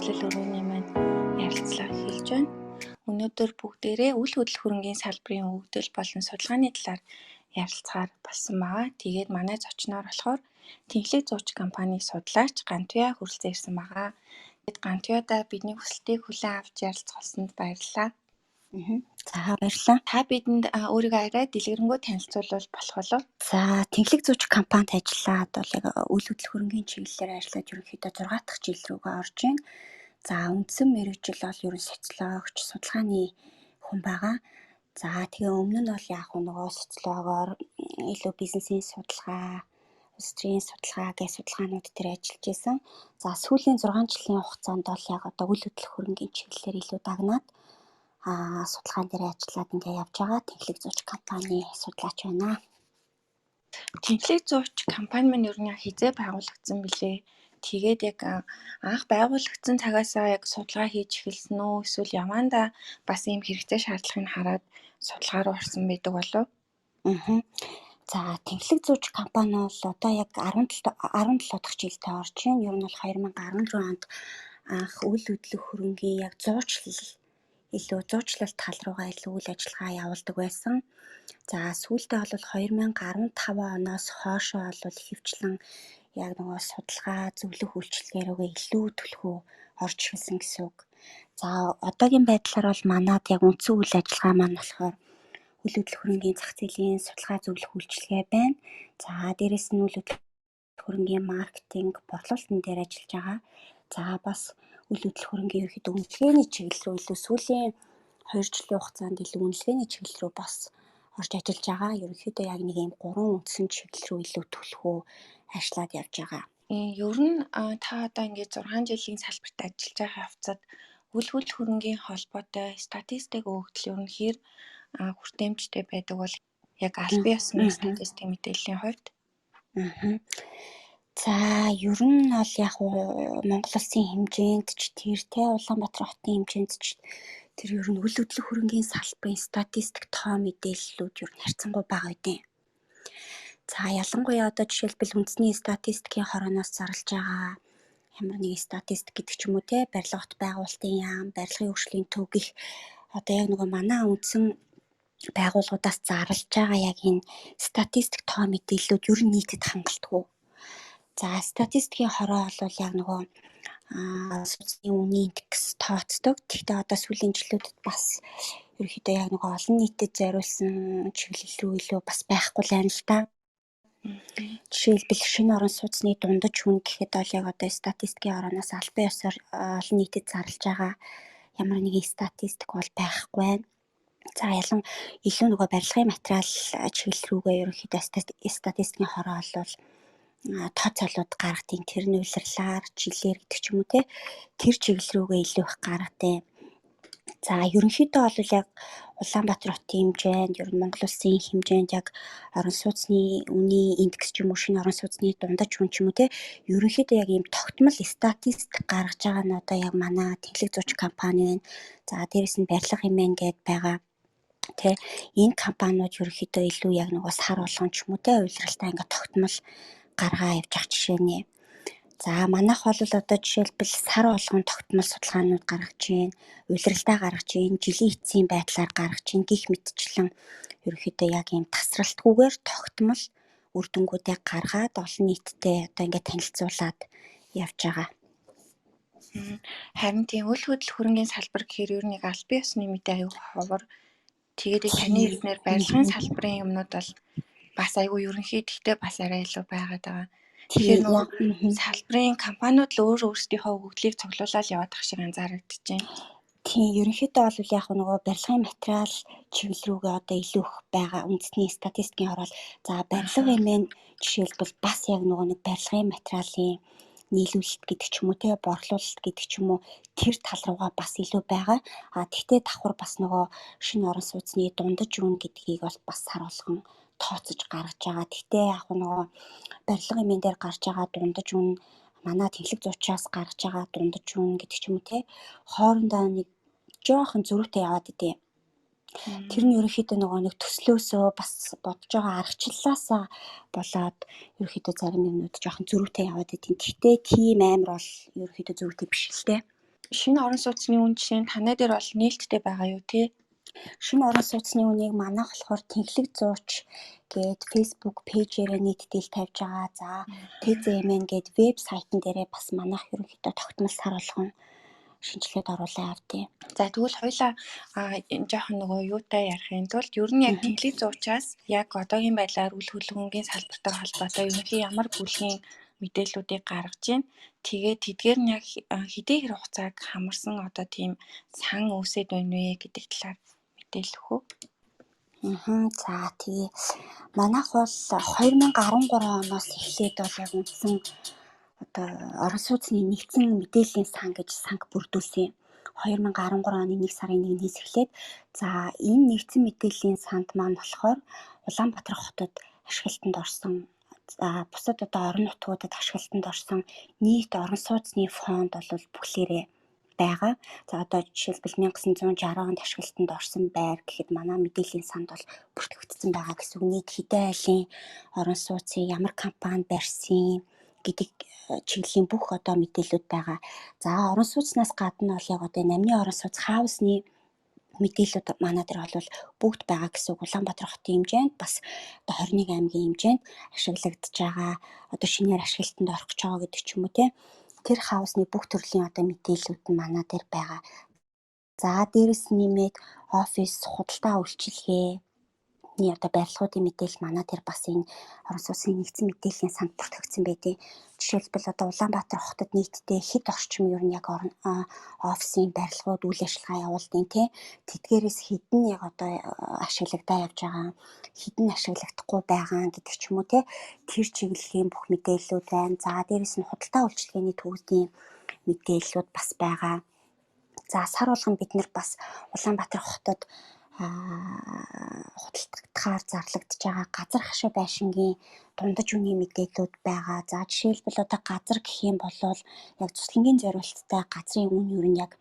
хүслэл өрөөний маань ярилцлага эхэлж байна. Өнөөдөр бүгдээрээ үл хөдлөх хөрөнгийн салбарын өгөгдөл болон судалгааны талаар ярилцахаар болсон байгаа. Тэгээд манай зочноор болохоор Тэнхлэг зууч компани судлаач Гантуя хүрэлцэн ирсэн байгаа. Тэгээд Гантуяда бидний хүсэлтийг хүлээн авч ярилцах болсонд баярлалаа. За, баярлалаа. Та бидэнд өөрийгөө арай дэлгэрэнгүй танилцуулбал болох болов? За, Тэнхлэг зууч компанид ажиллаад бол яг үйл хөдлөх хөрөнгийн чиглэлээр ажиллаад ерөнхийдөө 6 дахь жил рүүгээ орж байна. За, үндсэн мэргэжил бол ерөн социологч, судалгааны хүн байгаа. За, тэгээ өмнө нь бол яг нөгөө социологоор илүү бизнесийн судалгаа, улс төрийн судалгаа гэх судалгаанууд дээр ажиллаж исэн. За, сүүлийн 6 жилийн хугацаанд бол яг одоо үйл хөдлөх хөрөнгийн чиглэлээр илүү дагнаад судалгаан дээр ажиллаад ингээ явж байгаа Тэнхлэг зууч компани судлаач байна. Тэнхлэг зууч компани маань ер нь хэзээ байгуулагдсан билээ? Тэгээд яг анх байгуулагдсан цагаасаа яг судалгаа хийж эхэлсэн үү? Эсвэл явандаа бас ийм хэрэгцээ шаардлагыг хараад судалгаа руу орсон байдаг болов? За, Тэнхлэг зууч компани бол одоо яг 17 дахь жилдээ орж байна. Ер нь бол 2014 онд анх үйл хөдлөх хөрөнгийн яг зуучлал илүү зуучлал тал руугаа илүү үйл ажиллагаа явуулдаг байсан. За, сүүлдээ бол 2015 оноос хоошоо бол ихэвчлэн яг нөгөө судалгаа, зөвлөх үйлчилгээ рүүгээ илүү түлхүү орж эхэлсэн гэсэн үг. За, одоогийн байдлаар бол манад яг үндсэн үйл ажиллагаа маань болохоор үйл хөдлөх хөрөнгийн зах зээлийн судалгаа, зөвлөх үйлчилгээ байна. За, дээрэс нь үйл хөдлөх хөрөнгийн маркетинг, борлуулалтын дээр ажиллаж байгаа. За, бас үйл хөдлөх хөрөнгийн ерөнхийдөө үнэлгээний чиглэл рүү илүү сүүлийн 2 жилийн хугацаанд илүү үнэлгээний чиглэл рүү бас орж ажиллаж байгаа. Ерөнхийдөө яг нэг ийм гурван үндсэн чиглэл рүү илүү түлхүү ажиллаад явж байгаа. Ер нь та одоо ингээд 6 жилийн салбарт ажиллаж байгаа явцад үл хөдлөх хөрөнгийн холбоотой статистик өгөгдөл ер нь хэр хүртээмжтэй байдаг бол яг албан ёсны статистик мэдээллийн хувьд? За, ер нь бол яг Монгол улсын хэмжээнд ч тэр те Улаанбаатар хотын хэмжээнд ч тэр ер нь үл хөдлөх хөрөнгийн салбарын статистик тоо мэдээллүүд ер нь харьцангуй бага байдیں۔ За, ялангуяа одоо жишээлбэл үндэсний статистикийн хорооноос зарлж байгаа ямар нэгэн статистик гэдэг ч юм уу те барилга бот байгуулалтын яам, барилгын хөгжлийн төв гэх одоо яг нөгөө манай үндсэн байгууллагуудаас зарлж байгаа яг энэ статистик тоо мэдээллүүд ер нь нийтэд хангалтгүй. За, статистикийн хороо бол яг нөгөө судасны үнийн индекс тооцдог. Тэгэхдээ одоо сүүлийн жилүүдэд бас ерөнхийдөө яг нөгөө олон нийтэд зориулсан чиглэл рүү илүү бас байхгүй л байна л та. Жишээлбэл шинэ орон сууцны дундаж үн гэхэд бол яг одоо статистикийн хорооноос албан ёсоор олон нийтэд зарлж байгаа ямар нэгэн статистик бол байхгүй байна. За, ялан илүү нөгөө барилгын материал чиглэл рүүгээ ерөнхийдөө статистикийн хороо бол тооцоолууд гаргадیں۔ Тэр нь улирлаар, жилээр гэдэг ч юм уу те тэр чиглэл рүүгээ илүү их гаргадیں۔ За, ерөнхийдөө бол яг Улаанбаатар хотын хэмжээнд, ер нь Монгол улсын хэмжээнд яг орон сууцны үнийн индекс ч юм уу, шинэ орон сууцны дундаж үн ч юм уу те ерөнхийдөө яг ийм тогтмол статистик гаргаж байгаа нь одоо яг манай Тэнхлэг зууч компани байна. За, дээрэс нь барилга хэмээн гээд байгаа. Тэ энэ компаниуд ерөнхийдөө илүү яг нөгөө сар болгон ч юм уу те улиралтай ингээд тогтмол гаргаа явж байгаа жишээ нэ. За, манайх бол одоо жишээлбэл сар болгон тогтмол судалгаанууд гаргаж байна, улиралдаа гаргаж байна, жилийн эцсийн байдлаар гаргаж байна гэх мэтчлэн ерөнхийдөө яг ийм тасралтгүйгээр тогтмол үр дүнгуудээ гаргаад олон нийттэй одоо ингээд танилцуулаад явж байгаа. Харин тийм үл хөдлөх хөрөнгийн салбар гэхээр ер нь албан ёсны мэдээ аюу ховор. Тэгээд таны хэлснээр барилгын салбарын юмнууд бол бас айгүй ерөнхий, гэхдээ бас арай илүү байгаад байгаа. Тэгэхээр нөгөө салбарын компаниуд л өөр өөрсдийнхөө өгөгдлийг цуглуулаад яваад ах шиг анзаарэгдэж байна. Тийм, ерөнхийдөө бол яг нөгөө барилгын материал чиглэл рүүгээ одоо илүү их байгаа үндэсний статистикийн хороол. За, барилга хэмээн жишээлбэл бас яг нөгөө нэг барилгын материалын нийлүүлэлт гэдэг ч юм уу те борлуулалт гэдэг ч юм уу тэр тал руугаа бас илүү байгаа. А тэгтээ давхар бас нөгөө шинэ орон сууцны дундаж үн гэдгийг бол бас сар болгон тооцож гаргаж байгаа. Тэгтээ яг нөгөө барилга хэмээн дээр гарч байгаа дундаж үн, манай Тэнхлэг зуучаас гаргаж байгаа дундаж үн гэдэг ч юм уу те хоорондоо нэг жоохон зөрүүтэй яваад идэв. Тэр нь ерөнхийдөө нөгөө нэг төслөөсөө бас бодож байгаа аргачлалаасаа болоод ерөнхийдөө зарим юмнууд жоохон зөрүүтэй яваад идэв. Гэхдээ тийм амар бол ерөнхийдөө зөрүүтэй биш л дээ. Шинэ орон сууцны үн жишээ нь танай дээр бол нээлттэй байгаа юу те? Шинэ орон сууцны үнийг манайх болохоор Тэнхлэг зууч гээд Facebook пэйжээрээ нийтдээ тавьж байгаа. За ТЗМН гээд веб сайтн дээрээ бас манайх ерөнхийдөө тогтмол сар болгон шинжилгээд оруулаа явдیں۔ За тэгвэл хоёлаа жоохон нөгөө юутай ярихын тулд ер нь яг Тэнхлэг зуучаас яг одоогийн байдлаар үл хөдлөнгөний салбартай холбоотой ерөнхий ямар бүлгийн мэдээллүүдийг гаргаж байна. Тэгээд тэдгээр нь яг хэдий хэр хугацааг хамарсан одоо тийм сан үүсээд байна вэ гэдэг талаар мэдээлэл өгөө. За тэгээ манайх бол 2013 оноос эхлээд бол яг үндсэн одоо орон сууцны нэгдсэн мэдээллийн сан гэж санг бүрдүүлсэн. 2013 оны 1 сарын 1-ээс эхлээд за энэ нэгдсэн мэдээллийн санд маань болохоор Улаанбаатар хотод ашиглалтанд орсон, за бусад одоо орон нутгуудад ашиглалтанд орсон нийт орон сууцны фонд бол бүхлээрээ байгаа. За одоо жишээлбэл 1960 онд ашиглалтанд орсон байр гэхэд манай мэдээллийн санд бол бүртгэгдсэн байгаа гэсэн үг. Нийт хэдэн айлын орон сууцын ямар компани барьсан гэдэг чиглэлийн бүх одоо мэдээллүүд байгаа. За орон сууцнаас гадна бол яг одоо намны орон сууц хаусны мэдээллүүд манай дээр бол бүгд байгаа гэсэн үг. Улаанбаатар хотын хэмжээнд бас одоо 21 аймгийн хэмжээнд ашиглагдаж байгаа, одоо шинээр ашиглалтанд орох гэж байгаа гэдэг ч юм уу те. Тэр хаусны бүх төрлийн одоо мэдээллүүд нь манай дээр байгаа. За дээрэс нь нэмээд офис, худалдаа үйлчилгээний одоо барилгуудын мэдээлэл манай дээр бас энэ орон сууцны нэгдсэн мэдээллийн санд бүртгэгдсэн байдیں۔ Жишээлбэл одоо Улаанбаатар хотод нийтдээ хэд орчим ер нь яг офисын барилгууд үйл ажиллагаа явуулдаг те. Тэдгээрээс хэд нь яг одоо ашиглагдаа явж байгаа, хэд нь ашиглагдахгүй байгаа гэдэг ч юм уу те. Тэр чиглэлийн бүх мэдээллүүд байна. За дээрэс нь худалдаа үйлчилгээний төвүүдийн мэдээллүүд бас байгаа. За сар болгон бид нар бас Улаанбаатар хотод худалдахаар зарлагдаж байгаа газар хашаа байшингийн дундаж үнийн мэдээллүүд байгаа. За жишээлбэл одоо газар гэх юм бол яг цуслангийн зориулттай газрын үн ер нь яг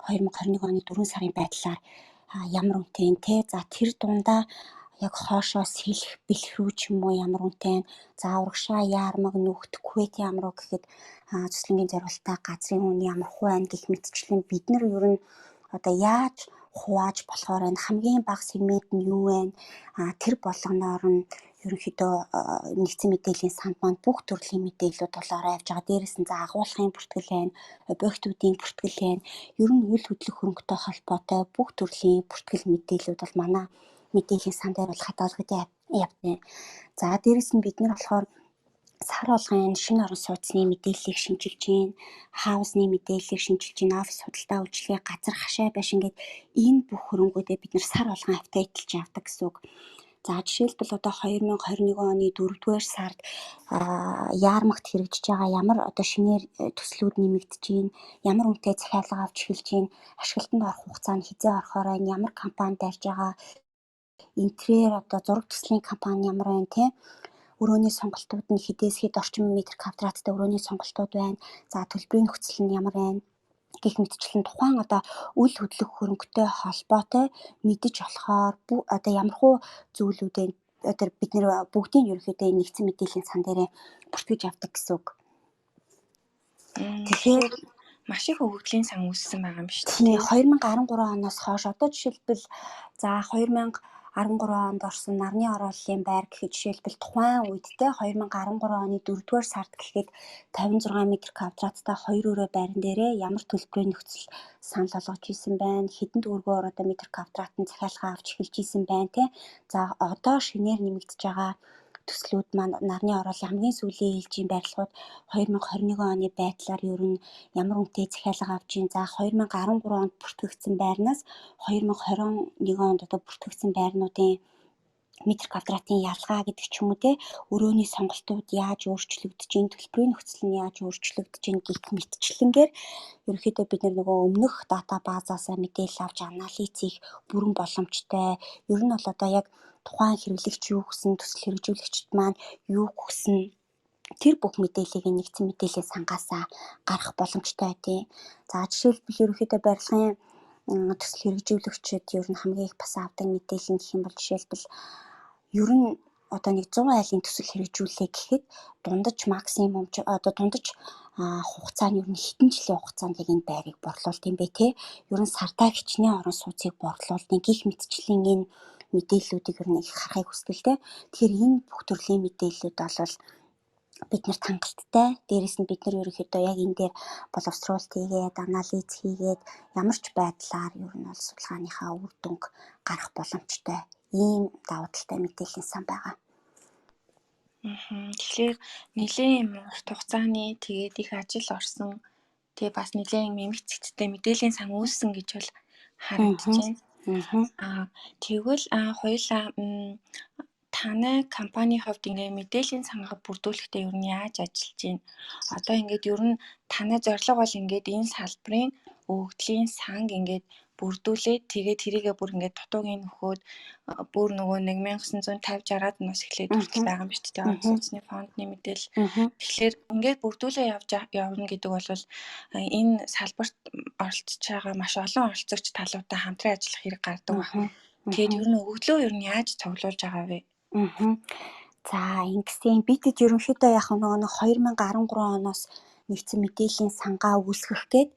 2021 оны 4 сарын байдлаар ямар үнэтэй вэ те. За тэр дундаа яг хоошоо сэлэх бэлх рүү ч юм уу ямар үнэтэй. За урагшаа яармаг нүхт Кувейтын ам руу гэхэд цуслангийн зориулттай газрын үн ямар хуу байна гэх мэтчлэн бид нар ер нь одоо яаж хувааж болохоор байна, хамгийн бага сегмент нь юу вэ? Тэр болгоноор нь ерөнхийдөө нэгдсэн мэдээллийн санд маань бүх төрлийн мэдээллүүд бол ороо явж байгаа. Дээрээс нь за агуулгын бүртгэл байна, объектуудын бүртгэл байна. Ер нь үйл хөдлөх хөрөнгөтэй холбоотой бүх төрлийн бүртгэл мэдээллүүд бол манай мэдээллийн сан дээр бол хадгалагдаж явдаг. За дээрээс нь бид нар болохоор сар болгон энэ шинэ орон сууцны мэдээллийг шинчилж гин, хаусны мэдээллийг шинчилж гин, офис худалдаа үйлчилгээ, газар хашаа байшин гээд энэ бүх хөрөнгүүдээ бид нар сар болгон апдейтлж явдаг гэсэн үг. За жишээлбэл одоо 2021 оны 4-р сард яармагт хэрэгжиж байгаа ямар одоо шинээр төслүүд нэмэгдэж гин, ямар үнэтэй захиалга авч эхэлж гин, ашиглалтанд орох хугацаа нь хэзээ орохоор байна, ямар компани дайрж байгаа, энтрээр одоо зураг төслийн компани ямар байна те, өрөөний сонголтууд нь хэдээс хэд орчим метр квадраттай өрөөний сонголтууд байна. За төлбөрийн нөхцөл нь ямар байна гэх мэтчлэн тухайн одоо үл хөдлөх хөрөнгөтэй холбоотой мэдэж болохоор одоо ямархуу зүйлүүдээ одоо бид нэр бүгдийг ерөнхийдөө нэгдсэн мэдээллийн сан дээрээ бүртгэж явдаг гэсэн үг. Тэгэхээр маш их өгөгдлийн сан үүссэн байгаа юм шүү дээ. 2013 оноос хойш одоо жишээлбэл за 2013 онд орсон нарны орооллын байр гэхэд жишээлбэл тухайн үед те 2013 оны 4-р сард гэхэд 56 метр квадраттай 2 өрөө байран дээрээ ямар төлбөрийн нөхцөл санал болгож исэн байна, хэдэн төгрөгөөр одоо метр квадрат нь захиалга авч эхэлж исэн байна те. За одоо шинээр нэмэгдэж байгаа төслүүд маань нарны орооллын хамгийн сүүлийн ээлжийн барилгууд 2021 оны байдлаар ер нь ямар үнэтэй захиалга авч ийн. За 2013 онд бүртгэгдсэн байрнаас 2021 онд одоо бүртгэгдсэн байрнуудын метр квадратын ялгаа гэдэг ч юм уу те, өрөөний сонголтууд яаж өөрчлөгдөж ийн, төлбөрийн нөхцөл нь яаж өөрчлөгдөж ийн гэх мэтчлэнгээр ерөнхийдөө бид нөгөө өмнөх дата баазаасаа мэдээлэл авч анализ хийх бүрэн боломжтой. Ер нь бол одоо яг тухайн хэрэглэгч юу хүсэн, төсөл хэрэгжүүлэгчид маань юу хүсэн тэр бүх мэдээллийг нэгдсэн мэдээллийн сангаасаа гаргах боломжтой байдیں۔ За жишээлбэл ерөнхийдөө барилгын төсөл хэрэгжүүлэгчид ер нь хамгийн их бас авдаг мэдээлэл нь гэх юм бол жишээлбэл ер нь одоо нэг 100 айлын төсөл хэрэгжүүлээ гэхэд дундаж максимум одоо дундаж Хугацаа нь ер нь хэдэн жилийн хугацаанд яг энэ байрыг борлуулт юм бэ те. Ер нь сартаа хичнээн орон сууцыг борлуулдیں۔ Гэх мэтчлийн энэ мэдээллүүдийг ер нь их харахыг хүсдэг л те. Тэгэхээр энэ бүх төрлийн мэдээллүүд бол бид нарт хангалттай. Дээрээс нь бид нар ерөнхийдөө яг энэ дээр боловсруулалт хийгээд, анализ хийгээд ямар ч байдлаар ер нь бол судалгааныхаа үр дүнг гаргах боломжтой ийм давуу талтай мэдээллийн сан байгаа. Тэгэхээр нэлээн юм урт хугацааны, тэгээд их ажил орсон, тэгээ бас нэлээн эмх цэгцтэй мэдээллийн сан үүссэн гэж бол харагдаж байна. Тэгвэл хоёулаа танай компанийн хувьд ингээ мэдээллийн сангаа бүрдүүлэхдээ ер нь яаж ажиллаж байна? Одоо ингээд ер нь танай зорилго бол ингээд энэ салбарын өгөгдлийн санг ингээд бүрдүүлээд, тэгээд тэрийгээ бүр ингээд дутуугийн нөхөөд бүр нөгөө 1950 60-аад оноос эхлээд хүртэл байгаа юм шүү дээ. Орон сууцны фондны мэдээлэл. Тэгэхээр ингээд бүрдүүлээ явж явна гэдэг бол энэ салбарт оролцож байгаа маш олон оролцогч талуудтай хамтран ажиллах хэрэг гардаг байх. Тэгээд ер нь өгөгдлөө ер нь яаж цуглуулж байгаа вэ? За, ингэсэн бидэд ерөнхийдөө яг нөгөө 2013 оноос нэгдсэн мэдээллийн сангаа үүсгэх гээд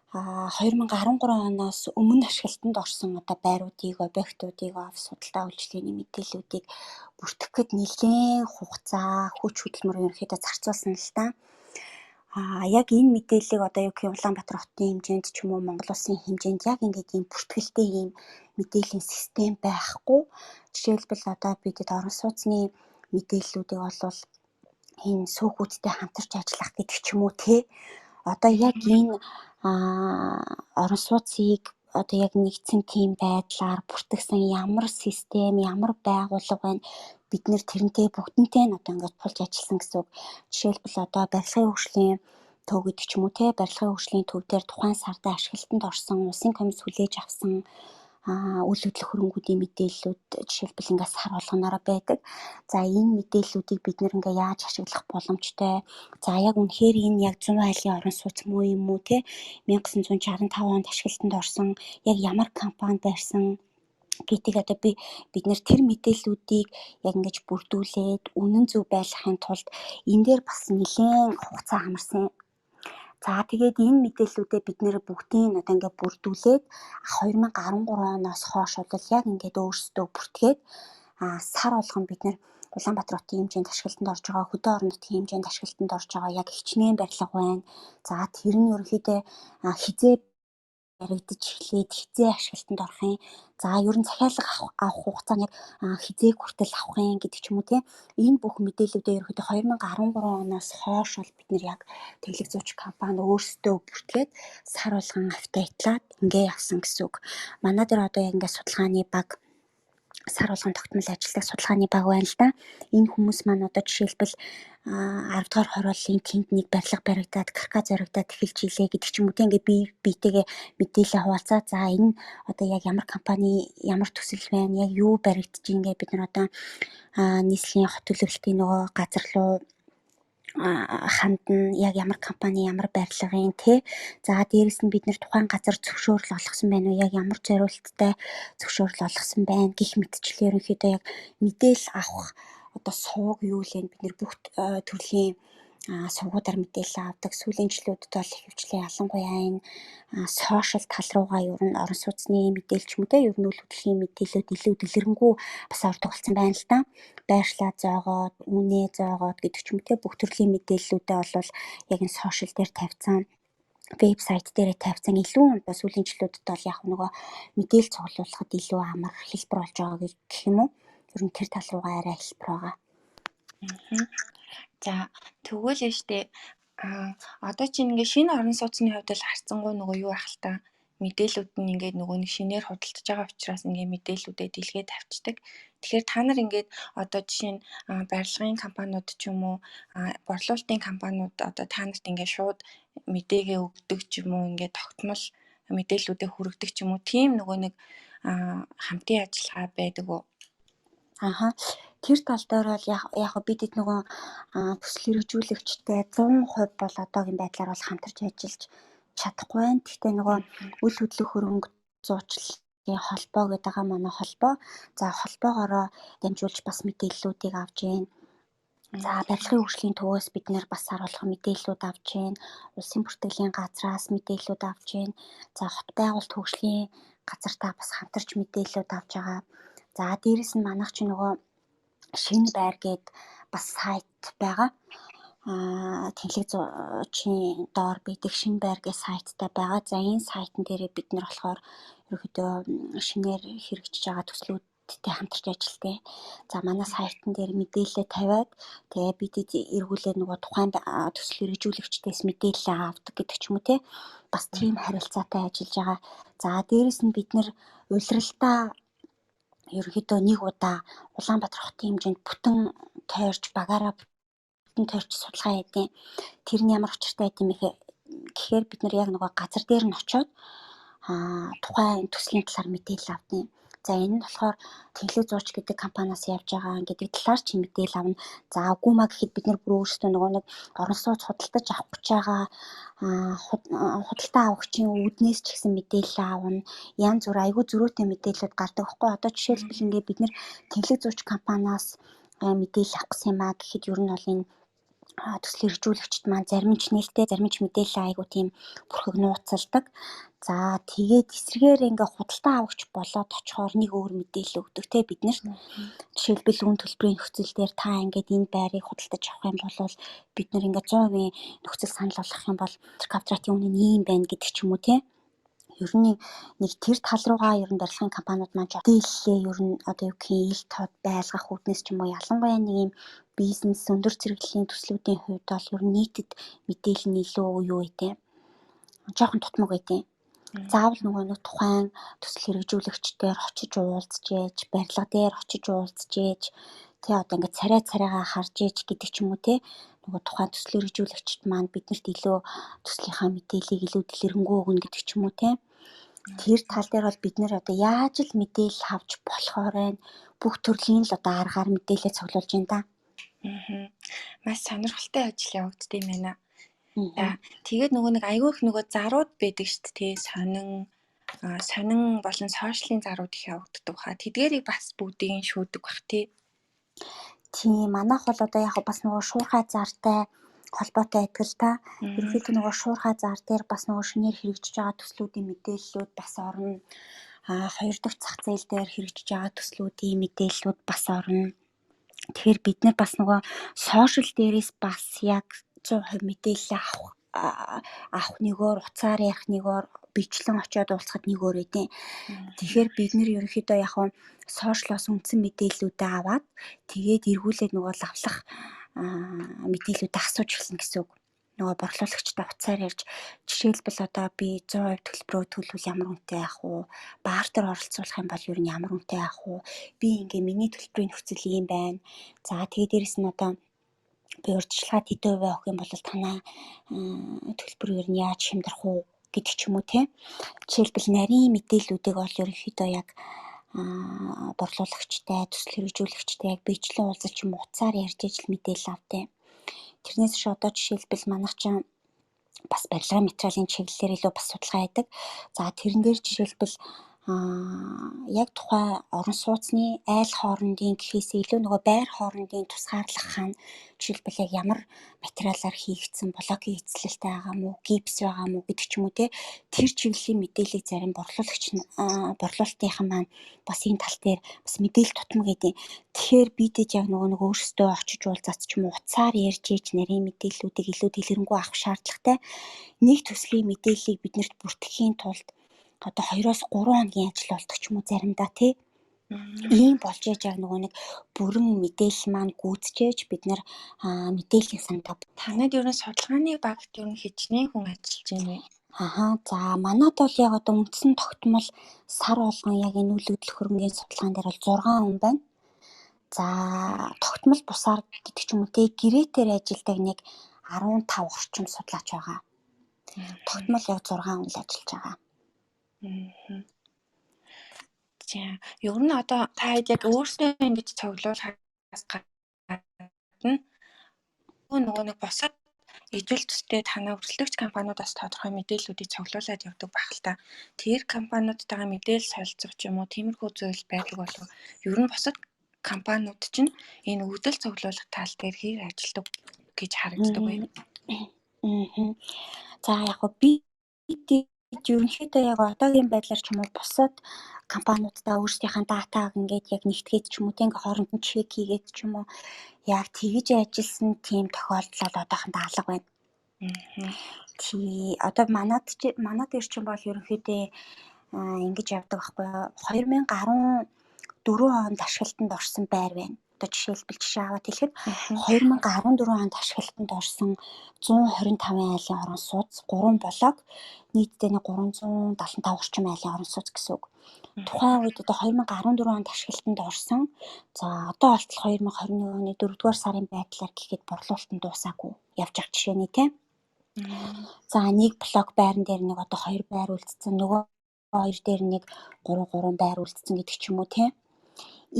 2013 оноос өмнө ашиглалтанд орсон одоо байруудыг, объектуудыг, офис, худалдаа үйлчилгээний мэдээллүүдийг бүртгэх гээд нэлээн хугацаа, хүч хөдөлмөр ерөнхийдөө зарцуулсан л да. Яг энэ мэдээллийг одоо юу гэх юм, Улаанбаатар хотын хэмжээнд ч юм уу, Монгол улсын хэмжээнд яг ингээд ийм бүртгэлтэй ийм мэдээллийн систем байхгүй. Жишээлбэл, одоо бидэд орон сууцны мэдээллүүдийг олвол энэ сүүхүүдтэй хамтарч ажиллах гэдэг ч юм уу те. Одоо яг энэ орон сууцыг одоо яг нэгдсэн тийм байдлаар бүртгэсэн ямар систем, ямар байгууллага байна, бид нэр тэрнтэй бүгдэнтэй нь одоо ингээд тулж ажилласан гэсэн үг. Жишээлбэл, одоо барилгын хөгжлийн төв гэдэг ч юм уу те, барилгын хөгжлийн төв дээр тухайн сарда ашиглалтанд орсон, улсын комисс хүлээж авсан үйл хөдлөх хөрөнгүүдийн мэдээллүүд жишээлбэл ингээд сар болгоноороо байдаг. За, энэ мэдээллүүдийг бид нэр ингээ яаж ашиглах боломжтой. За, яг үнэхээр энэ яг 100 айлын орон сууц муу юм уу те, 1965 онд ашиглалтанд орсон, яг ямар компани барьсан гэдгийг одоо бид нэр тэр мэдээллүүдийг яг ингэж бүрдүүлээд үнэн зөв байлгахын тулд энэ дээр бас нэлээн хугацаа хамарсан. За, тэгээд энэ мэдээллүүдээ бид нэр бүгдийг одоо ингээд бүрдүүлээд 2013 оноос хойш бол яг ингээд өөрсдөө бүртгээд сар болгон бид нэр Улаанбаатар хотын хэмжээнд ашиглалтанд орж байгаа, хөдөө орон нутгийн хэмжээнд ашиглалтанд орж байгаа яг хичнээн барилга байна. За, тэр нь ерөнхийдөө хизээ баригдаж эхлээд хизээ ашиглалтанд орох юм. За, ер нь захиалга авах хугацаа нь яг хизээ хүртэл авах юм гэдэг ч юм уу те. Энэ бүх мэдээллүүдээ ерөнхийдөө 2013 оноос хойш бол бид нэр яг тэглэг зууч компани өөрсдөө бүртгээд сар болгон апдейтлаад ингээ явсан гэсэн үг. Манай дээр одоо яг ингээ судалгааны баг, сар болгон тогтмол ажилладаг судалгааны баг байна л да. Энэ хүмүүс маань одоо жишээлбэл 10 дугаар хорооллын тэнд нэг барилга баригдаад, каркас зоригдоод эхэлж илээ гэдэг ч юм уу те, ингээ бие биетэйгээ мэдээлэл хуваалцаа. За, энэ одоо яг ямар компани, ямар төсөл байна, яг юу баригдаж ингээ бид нар одоо нийслэлийн хот төлөвлөлтийн нөгөө газар руу хандна, яг ямар компани, ямар барилгын те. За, дээрэс нь бид нэр тухайн газар зөвшөөрөл олгосон байна уу, яг ямар зориулттай зөвшөөрөл олгосон байна гэх мэтчлэн ерөнхийдөө яг мэдээлэл авах одоо сувг юу лээ, бид нэр бүх төрлийн сувгуудаар мэдээлэл авдаг. Сүүлийн жилүүдэд бол ихэвчлэн ялангуяа энэ сошиал тал руугаа ер нь орон сууцны мэдээлэл ч юм уу те, ер нь үйл хөдлөлийн мэдээлэлүүд илүү дэлгэрэнгүй бас ордог болсон байна л да. Байршлаа зоогоод, үнэ зоогоод гэдэг ч юм уу те, бүх төрлийн мэдээллүүдээ бол яг энэ сошиал дээр тавьсан, вебсайт дээрээ тавьсан, илүү одоо сүүлийн жилүүдэд бол яг нөгөө мэдээлэл цуглуулахад илүү амар хэлбэр болж байгаа гэх юм уу. Ер нь тэр тал руугаа арай хэлбэр байгаа. За, тэгвэл штэ одоо чинь ингээ шинэ орон сууцны хувьд л харьцангуй нөгөө юу ах л та, мэдээллүүд нь ингээд нөгөө нэг шинээр худалдаж байгаа учраас ингээ мэдээллүүдээ дэлгээ тавьчихдаг. Тэгэхээр та нар ингээд одоо жишээ нь барилгын компаниуд ч юм уу, борлуулалтын компаниуд одоо та нарт ингээд шууд мэдээгээ өгдөг ч юм уу, ингээд тогтмол мэдээллүүдээ хүргэдэг ч юм уу, тийм нөгөө нэг хамтын ажиллагаа байдаг уу? Аха. Тэр тал дээр бол яг бид хэд нөгөө төсөл хэрэгжүүлэгчтэй 100% бол одоогийн байдлаар бол хамтарч ажиллаж чадахгүй байна. Гэхдээ нөгөө үл хөдлөх хөрөнгө зуучлалын холбоо гэдэг байгаа манай холбоо. За, холбоогоороо дамжуулж бас мэдээллүүдийг авч гин. За, барилгын хөгжлийн төвөөс бид нэр бас сар болгон мэдээллүүд авч байна. Улсын бүртгэлийн газраас мэдээллүүд авч байна. За, хот байгуулалт хөгжлийн газартаа бас хамтарч мэдээллүүд авч байгаа. За, дээрэс нь манайх чи нөгөө шинэ байр гээд бас сайт байгаа. Тэнхлэг зуучийн доор байдаг шинэ байр гэх сайттай байгаа. За, энэ сайтн дээрээ бид нар болохоор ерөнхийдөө шинээр хэрэгжиж байгаа төслүүдтэй хамтарч ажилладаг. За, манай сайтн дээр мэдээлэлээ тавиад, тэгээ бидэд эргүүлээд нөгөө тухайн төсөл хэрэгжүүлэгчдээс мэдээлэл авдаг гэдэг ч юм уу те. Бас тийм харилцаатай ажиллаж байгаа. За, дээрэс нь бид нэр улиралдаа ерөнхийдөө нэг удаа Улаанбаатар хотын хэмжээнд бүтэн тойрч, багаараа бүтэн тойрч судалгаа хийдэг. Тэр нь ямар учиртай байд юм бэ гэхээр бид нар яг нөгөө газар дээр нь очиод тухайн төслийн талаар мэдээлэл авдаг. За, энэ нь болохоор Тэнхлэг зууч гэдэг компаниас явж байгаа гэдэг талаар чи мэдээлэл авна. За, үгүй маа гэхэд бид нар бүр өөрсдөө нөгөө нэг орон сууц худалдаж авах гэж байгаа худалдаа авагчийн үүднээс ч гэсэн мэдээлэл авна. Янз бүр айгүй зөрүүтэй мэдээлэлүүд гардаг байхгүй. Одоо жишээлбэл ингээд бид нар Тэнхлэг зууч компаниас мэдээлэл авах гэсэн юм а гэхэд ер нь бол энэ төсөл хэрэгжүүлэгчид маань зарим нь ч нээлттэй, зарим нь ч мэдээлэл айгүй тийм бүрхэг нууцалдаг. За, тэгээд эсрэгээр ингээ худалдаа авагч болоод очихоор нэг өөр мэдээлэл өгдөг те биднэрт. Жишээлбэл үн төлбөрийн нөхцөл дээр та ингээд энэ байрыг худалдаж авах юм бол бид нар ингээ 100% нөхцөл санал болгох юм бол квадратын үнэ нь ийм байна гэдэг ч юм уу те. Ер нь нэг тэр тал руугаа ер нь барилгын компаниуд маань мэдээллээ ер нь одоо юу гэх юм ил тод байлгах үүднээс ч юм уу, ялангуяа нэг юм бизнес өндөр зэрэглэлийн төслүүдийн хувьд бол ер нь нийтэд мэдээлэл нь илүү юу вэ, жоохон тутмаг байдیں۔ Заавал нөгөө нэг тухайн төсөл хэрэгжүүлэгчдээр очиж уулзж ээж, барилга дээр очиж уулзж ээж, тэ одоо ингээд царай царайгаа харж ээж гэдэг ч юм уу те, нөгөө тухайн төсөл хэрэгжүүлэгчд маань биднэрт илүү төслийнхаа мэдээллийг илүү дэлгэрэнгүй өгнө гэдэг ч юм уу те. Тэр тал дээр бол бид нэр одоо яаж л мэдээлэл авч болохоор байна. Бүх төрлийн л одоо аргаар мэдээлэл цуглуулж байна да. Маш сонирхолтой ажил явагддаг юм байна. За, тэгээд нөгөө нэг айгүй их нөгөө зарууд байдаг шүү дээ, сонин сонин болон сошиалын зарууд их явагддаг хаа. Тэдгээрийг бас бүгдийг шүүдэг бах тий. Тийм, манайх бол одоо яг бас нөгөө шуурхай зартай холбоотой байдаг л та. Ерөнхийдөө нөгөө шуурхай зар дээр бас нөгөө шинээр хэрэгжиж байгаа төслүүдийн мэдээллүүд бас орно. Хоёр дахь зах зээл дээр хэрэгжиж байгаа төслүүдийн мэдээллүүд бас орно. Тэгэхээр бид нар бас нөгөө сошиал дээрээс бас яг 100% мэдээлэл авах нэгөөр, утсаар ярих нэгөөр, бичлэн очиод уулзахад нэг өөр өгдөө. Тэгэхээр бид нэр ерөнхийдөө яг нь сошиалоос үндсэн мэдээллүүдээ аваад тэгээд эргүүлээд нөгөө лавлах мэдээллүүдээ асууж эхэлнэ гэсэн үг. Нөгөө борлуулагчтай утсаар ярьж, жишээлбэл одоо би 100% төлбөрөө төлвөл ямар үнэтэй авах уу? Бартер оролцуулах юм бол ер нь ямар үнэтэй авах уу? Би ингээ миний төлбөрийн нөхцөл ийм байна. За, тэгээ дээрэс нь одоо би урьдчилгаад хэдэн хувиа өгөх юм бол танай төлбөр ер нь яаж хямдрах уу гэдэг ч юм уу те. Жишээлбэл нарийн мэдээллүүдийг бол ерөнхийдөө яг борлуулагчтай, төсөл хэрэгжүүлэгчтэй яг биечлэн уулзалт ч юм уу утсаар ярьж ижил мэдээлэл авдаг. Тэрнээс биш одоо жишээлбэл манайх чинь бас барилгын материалын чиглэлээр илүү бас судалгаа хийдэг. За, тэрэн дээр жишээлбэл яг тухайн орон сууцны айл хоорондын гэхээсээ илүү нөгөө байр хоорондын тусгаарлах хаана жишээлбэл яг ямар материалаар хийгдсэн, блокийн эзлэлтэй байгаа мó, гипс байгаа мó гэдэг ч юм уу те, тэр чиглэлийн мэдээллийг зарим борлуулагч борлуулалтынхан маань бас энэ тал дээр бас мэдээлэл тутмаг гэдэг. Тэгэхээр бидэд яг нөгөө нэг өөрсдөө очиж уулзаад ч юм уу утсаар ярьж ээж нарийн мэдээллүүдийг илүү дэлгэрэнгүй авах шаардлагатай. Нэг төслийн мэдээллийг биднэрт бүртгэхийн тулд одоо 2-оос 3 хоногийн ажил болдог ч юм уу заримдаа тий. Ийм болж ээж яг нөгөө нэг бүрэн мэдээлэл маань гүйцэжээж бид нар мэдээллийн сандаа. Танад ер нь судалгааны багт ер нь хичнээн хүн ажиллаж байна вэ? За, манад бол яг одоо үндсэн тогтмол сар болгон яг энэ үйл хөдлөх хөрөнгийн судалгаан дээр бол 6 хүн байна. За, тогтмол бусаар гэдэг ч юм уу те, гэрээгээр ажилладаг нэг 15 орчим судлаач байгаа. Тогтмол яг 6 хүн л ажиллаж байгаа. За, ер нь одоо та хэд яг өөрсдөө ингэж цуглуулахаас гадна нөгөө нэг бусад ижил төстэй танай өрсөлдөгч компаниудаас тодорхой мэдээллүүдийг цуглуулад явдаг байх л та. Тэр компаниудтайгаа мэдээлэл солилцох ч юм уу тиймэрхүү зүйл байдаг болов. Ер нь бусад компаниуд чинь энэ өгөгдөл цуглуулах тал дээр хэр ажилдаг гэж харагддаг вэ? За яг би ерөнхийдөө яг одоогийн байдлаар ч юм уу бусад компаниудаа өөрсдийнхээ датаг ингээд яг нэгтгээд ч юм уу тэг ингээд хооронд нь чек хийгээд ч юм уу яг тэгж ажилласан тийм тохиолдол бол одоохондоо алга байна. Тий, одоо манад манай дээр чинь бол ерөнхийдөө ингэж явдаг байхгүй юу? 2014 онд ашиглалтанд орсон байр байна. Одоо жишээлбэл жишээ аваад хэлэхэд 2014 онд ашиглалтанд орсон 125 айлын орон сууц 3 блок, нийтдээ нэг 375 орчим айлын орон сууц гэсэн үг. Тухайн үед одоо 2014 онд ашиглалтанд орсон. За одоо болтол 2021 оны 4-р сарын байдлаар гэхэд борлуулалт нь дуусаагүй явж байгаа жишээний тийм. За нэг блок байран дээр нэг одоо 2 байр үлдсэн, нөгөө хоёр дээр нэг 3 3 байр үлдсэн гэдэг ч юм уу тийм.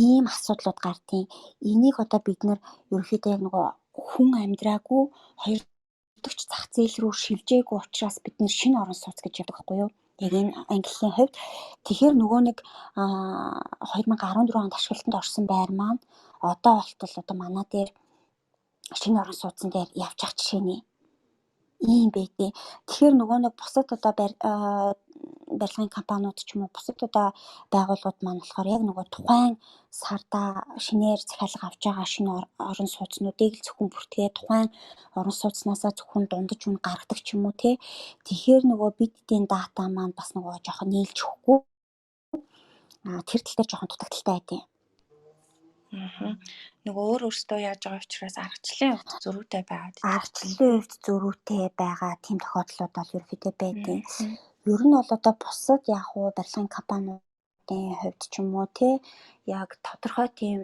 Ийм асуудлууд гардیں۔ Энийг одоо бид нар ерөнхийдөө яг нөгөө хүн амьдраагүй хоёр дахь зах зээл рүү шилжээгүй учраас бид нэр шинэ орон сууц гэж явдаг байхгүй юу? Яг энэ ангиллын хувьд тэгэхээр нөгөө нэг 2014 онд ашиглалтанд орсон байр маань одоо болтол одоо манай дээр шинэ орон сууцсан дээр явж байгаа жишээний ийм байдیں۔ Тэгэхээр нөгөө нэг бусад одоо барилгын компаниуд ч юм уу бусад одоо байгууллагууд маань болохоор яг нөгөө тухайн сардаа шинээр захиалга авч байгаа шинэ орон сууцнуудыг л зөвхөн бүртгээ тухайн орон сууцнаасаа зөвхөн дундаж үн гаргадаг ч юм уу те. Тэгэхээр нөгөө биддийн дата маань бас нөгөө жоохон нийлж өгөхгүй. Тэр тал дээр жоохон дутагдалтай байдیں۔ Нөгөө өөр өөртөө яаж байгаа учраас аргачлалын хувьд зөрүүтэй байгаад. Аргачлалын хувьд зөрүүтэй байгаа тийм тохиолдлууд бол ерөнхийдөө байдیں۔ Ер нь бол одоо бусад яг уу барилгын компаниудын хувьд ч юм уу те яг тодорхой тийм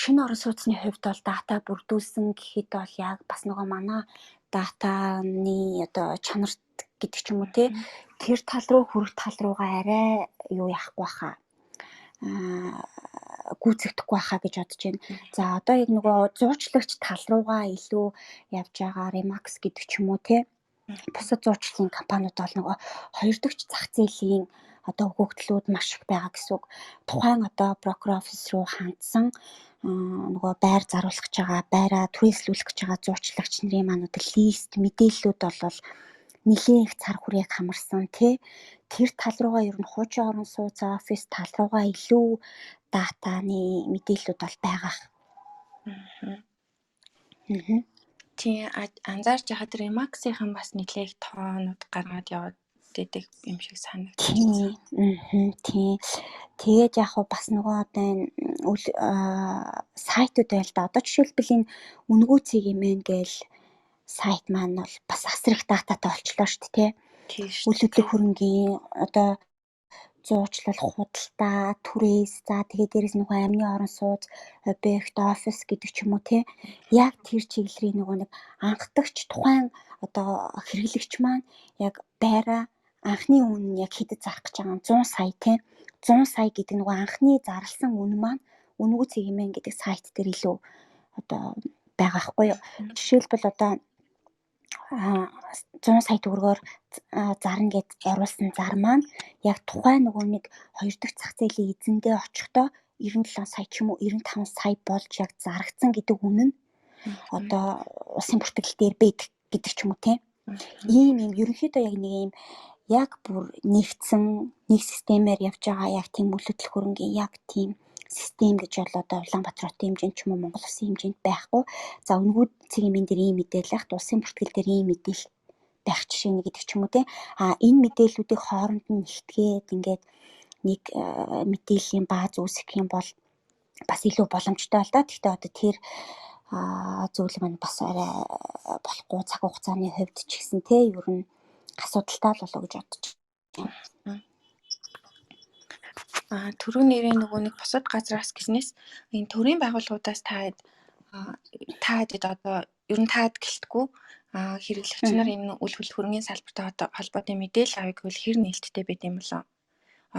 шинэ орон сууцны хувьд бол дата бүрдүүлсэн гэхэд бол яг бас нөгөө манай датаны одоо чанарт гэдэг ч юм уу те тэр тал руу хүрэх тал руугаа арай юу яахгүй хаа гүйцэгдэхгүй байхаа гэж бодож байна. За одоо яг нөгөө зуучлагч тал руугаа илүү явж байгаа Remax гэдэг ч юм уу те бусад зуучлалын компаниуд бол нөгөө хоёр дахь зах зээлийн одоо өгөгдлүүд маш их байгаа гэсэн үг. Тухайн одоо брокер офис руу хандсан нөгөө байр заруулах гэж байгаа, байраа түрээслүүлэх гэж байгаа зуучлагч нарын маань одоо лист мэдээллүүд бол нэлээд их цар хүрээг хамарсан тий. Тэр тал руугаа ер нь хуучин орон сууц офис тал руугаа илүү датаны мэдээллүүд бол байгаа. Аа. Тийм, анзаарч байхад Remax-ийн бас нэлээх тоонууд гаргаад яваад идэг юм шиг санагдчихсан. Тийм. Тэгээд яг хуу бас нөгөө одоо энэ сайтууд байл да. Одоо жишээлбэл энэ үнгүү цэг юм ээ гээл сайт маань бол бас асар их дататай болчлоо шүү дээ, тий. Үйл хөдлөх хөрөнгийн одоо зуучлал, худалдаа, түрээс, за тэгээд дээрэс нөгөө амны орон сууц, объект, офис гэдэг ч юм уу тий. Яг тэр чиглэлийг нөгөө нэг анхдагч тухайн одоо хэрэглэгч маань яг байраа анхны үн нь яг хэдэд зарах гэж байгаа 100 сая тий. 100 сая гэдэг нөгөө анхны зарласан үн маань үнэгүй цэг юм гэдэг сайт дээр илүү одоо байгаа хгүй юу. Жишээлбэл одоо 100 сая төгрөгөөр зарна гэж оруулсан зар маань яг тухайн нөгөө нэг хоёр дахь зах зээлийн эзэндээ очихдоо 97 сая ч юм уу 95 сая болж яг зарагдсан гэдэг үн нь одоо улсын бүртгэл дээр байдаг гэдэг ч юм уу тийм. Ийм юм ерөнхийдөө яг нэг ийм яг бүр нэгдсэн нэг системээр явж байгаа яг тийм үйл хөдлөх хөрөнгийн яг тийм систем гэж бол одоо Улаанбаатар хотын хэмжээнд ч юм уу Монгол улсын хэмжээнд байхгүй. За үнэгүй цэгийн дээр ийм мэдээлэл байх, улсын бүртгэл дээр ийм мэдээлэл байх жишээ нэг гэдэг ч юм уу те. А энэ мэдээллүүдийг хооронд нь нэгтгээд ингээд нэг мэдээллийн бааз үүсгэх юм бол бас илүү боломжтой л да. Гэхдээ одоо тэр зүйл маань бас арай болохгүй цаг хугацааны хувьд ч гэсэн те ер нь асуудалтай л болоо гэж бодож байна. Түрүү нэрээ нөгөө нэг бусад газраас гэснээс энэ төрийн байгууллагуудаас та хэд одоо ер нь таад гэлтгүй хэрэглэгч нар энэ үл хөдлөх хөрөнгийн салбартай одоо холбоотой мэдээлэл авъя гэвэл хэр нээлттэй байд юм болоо?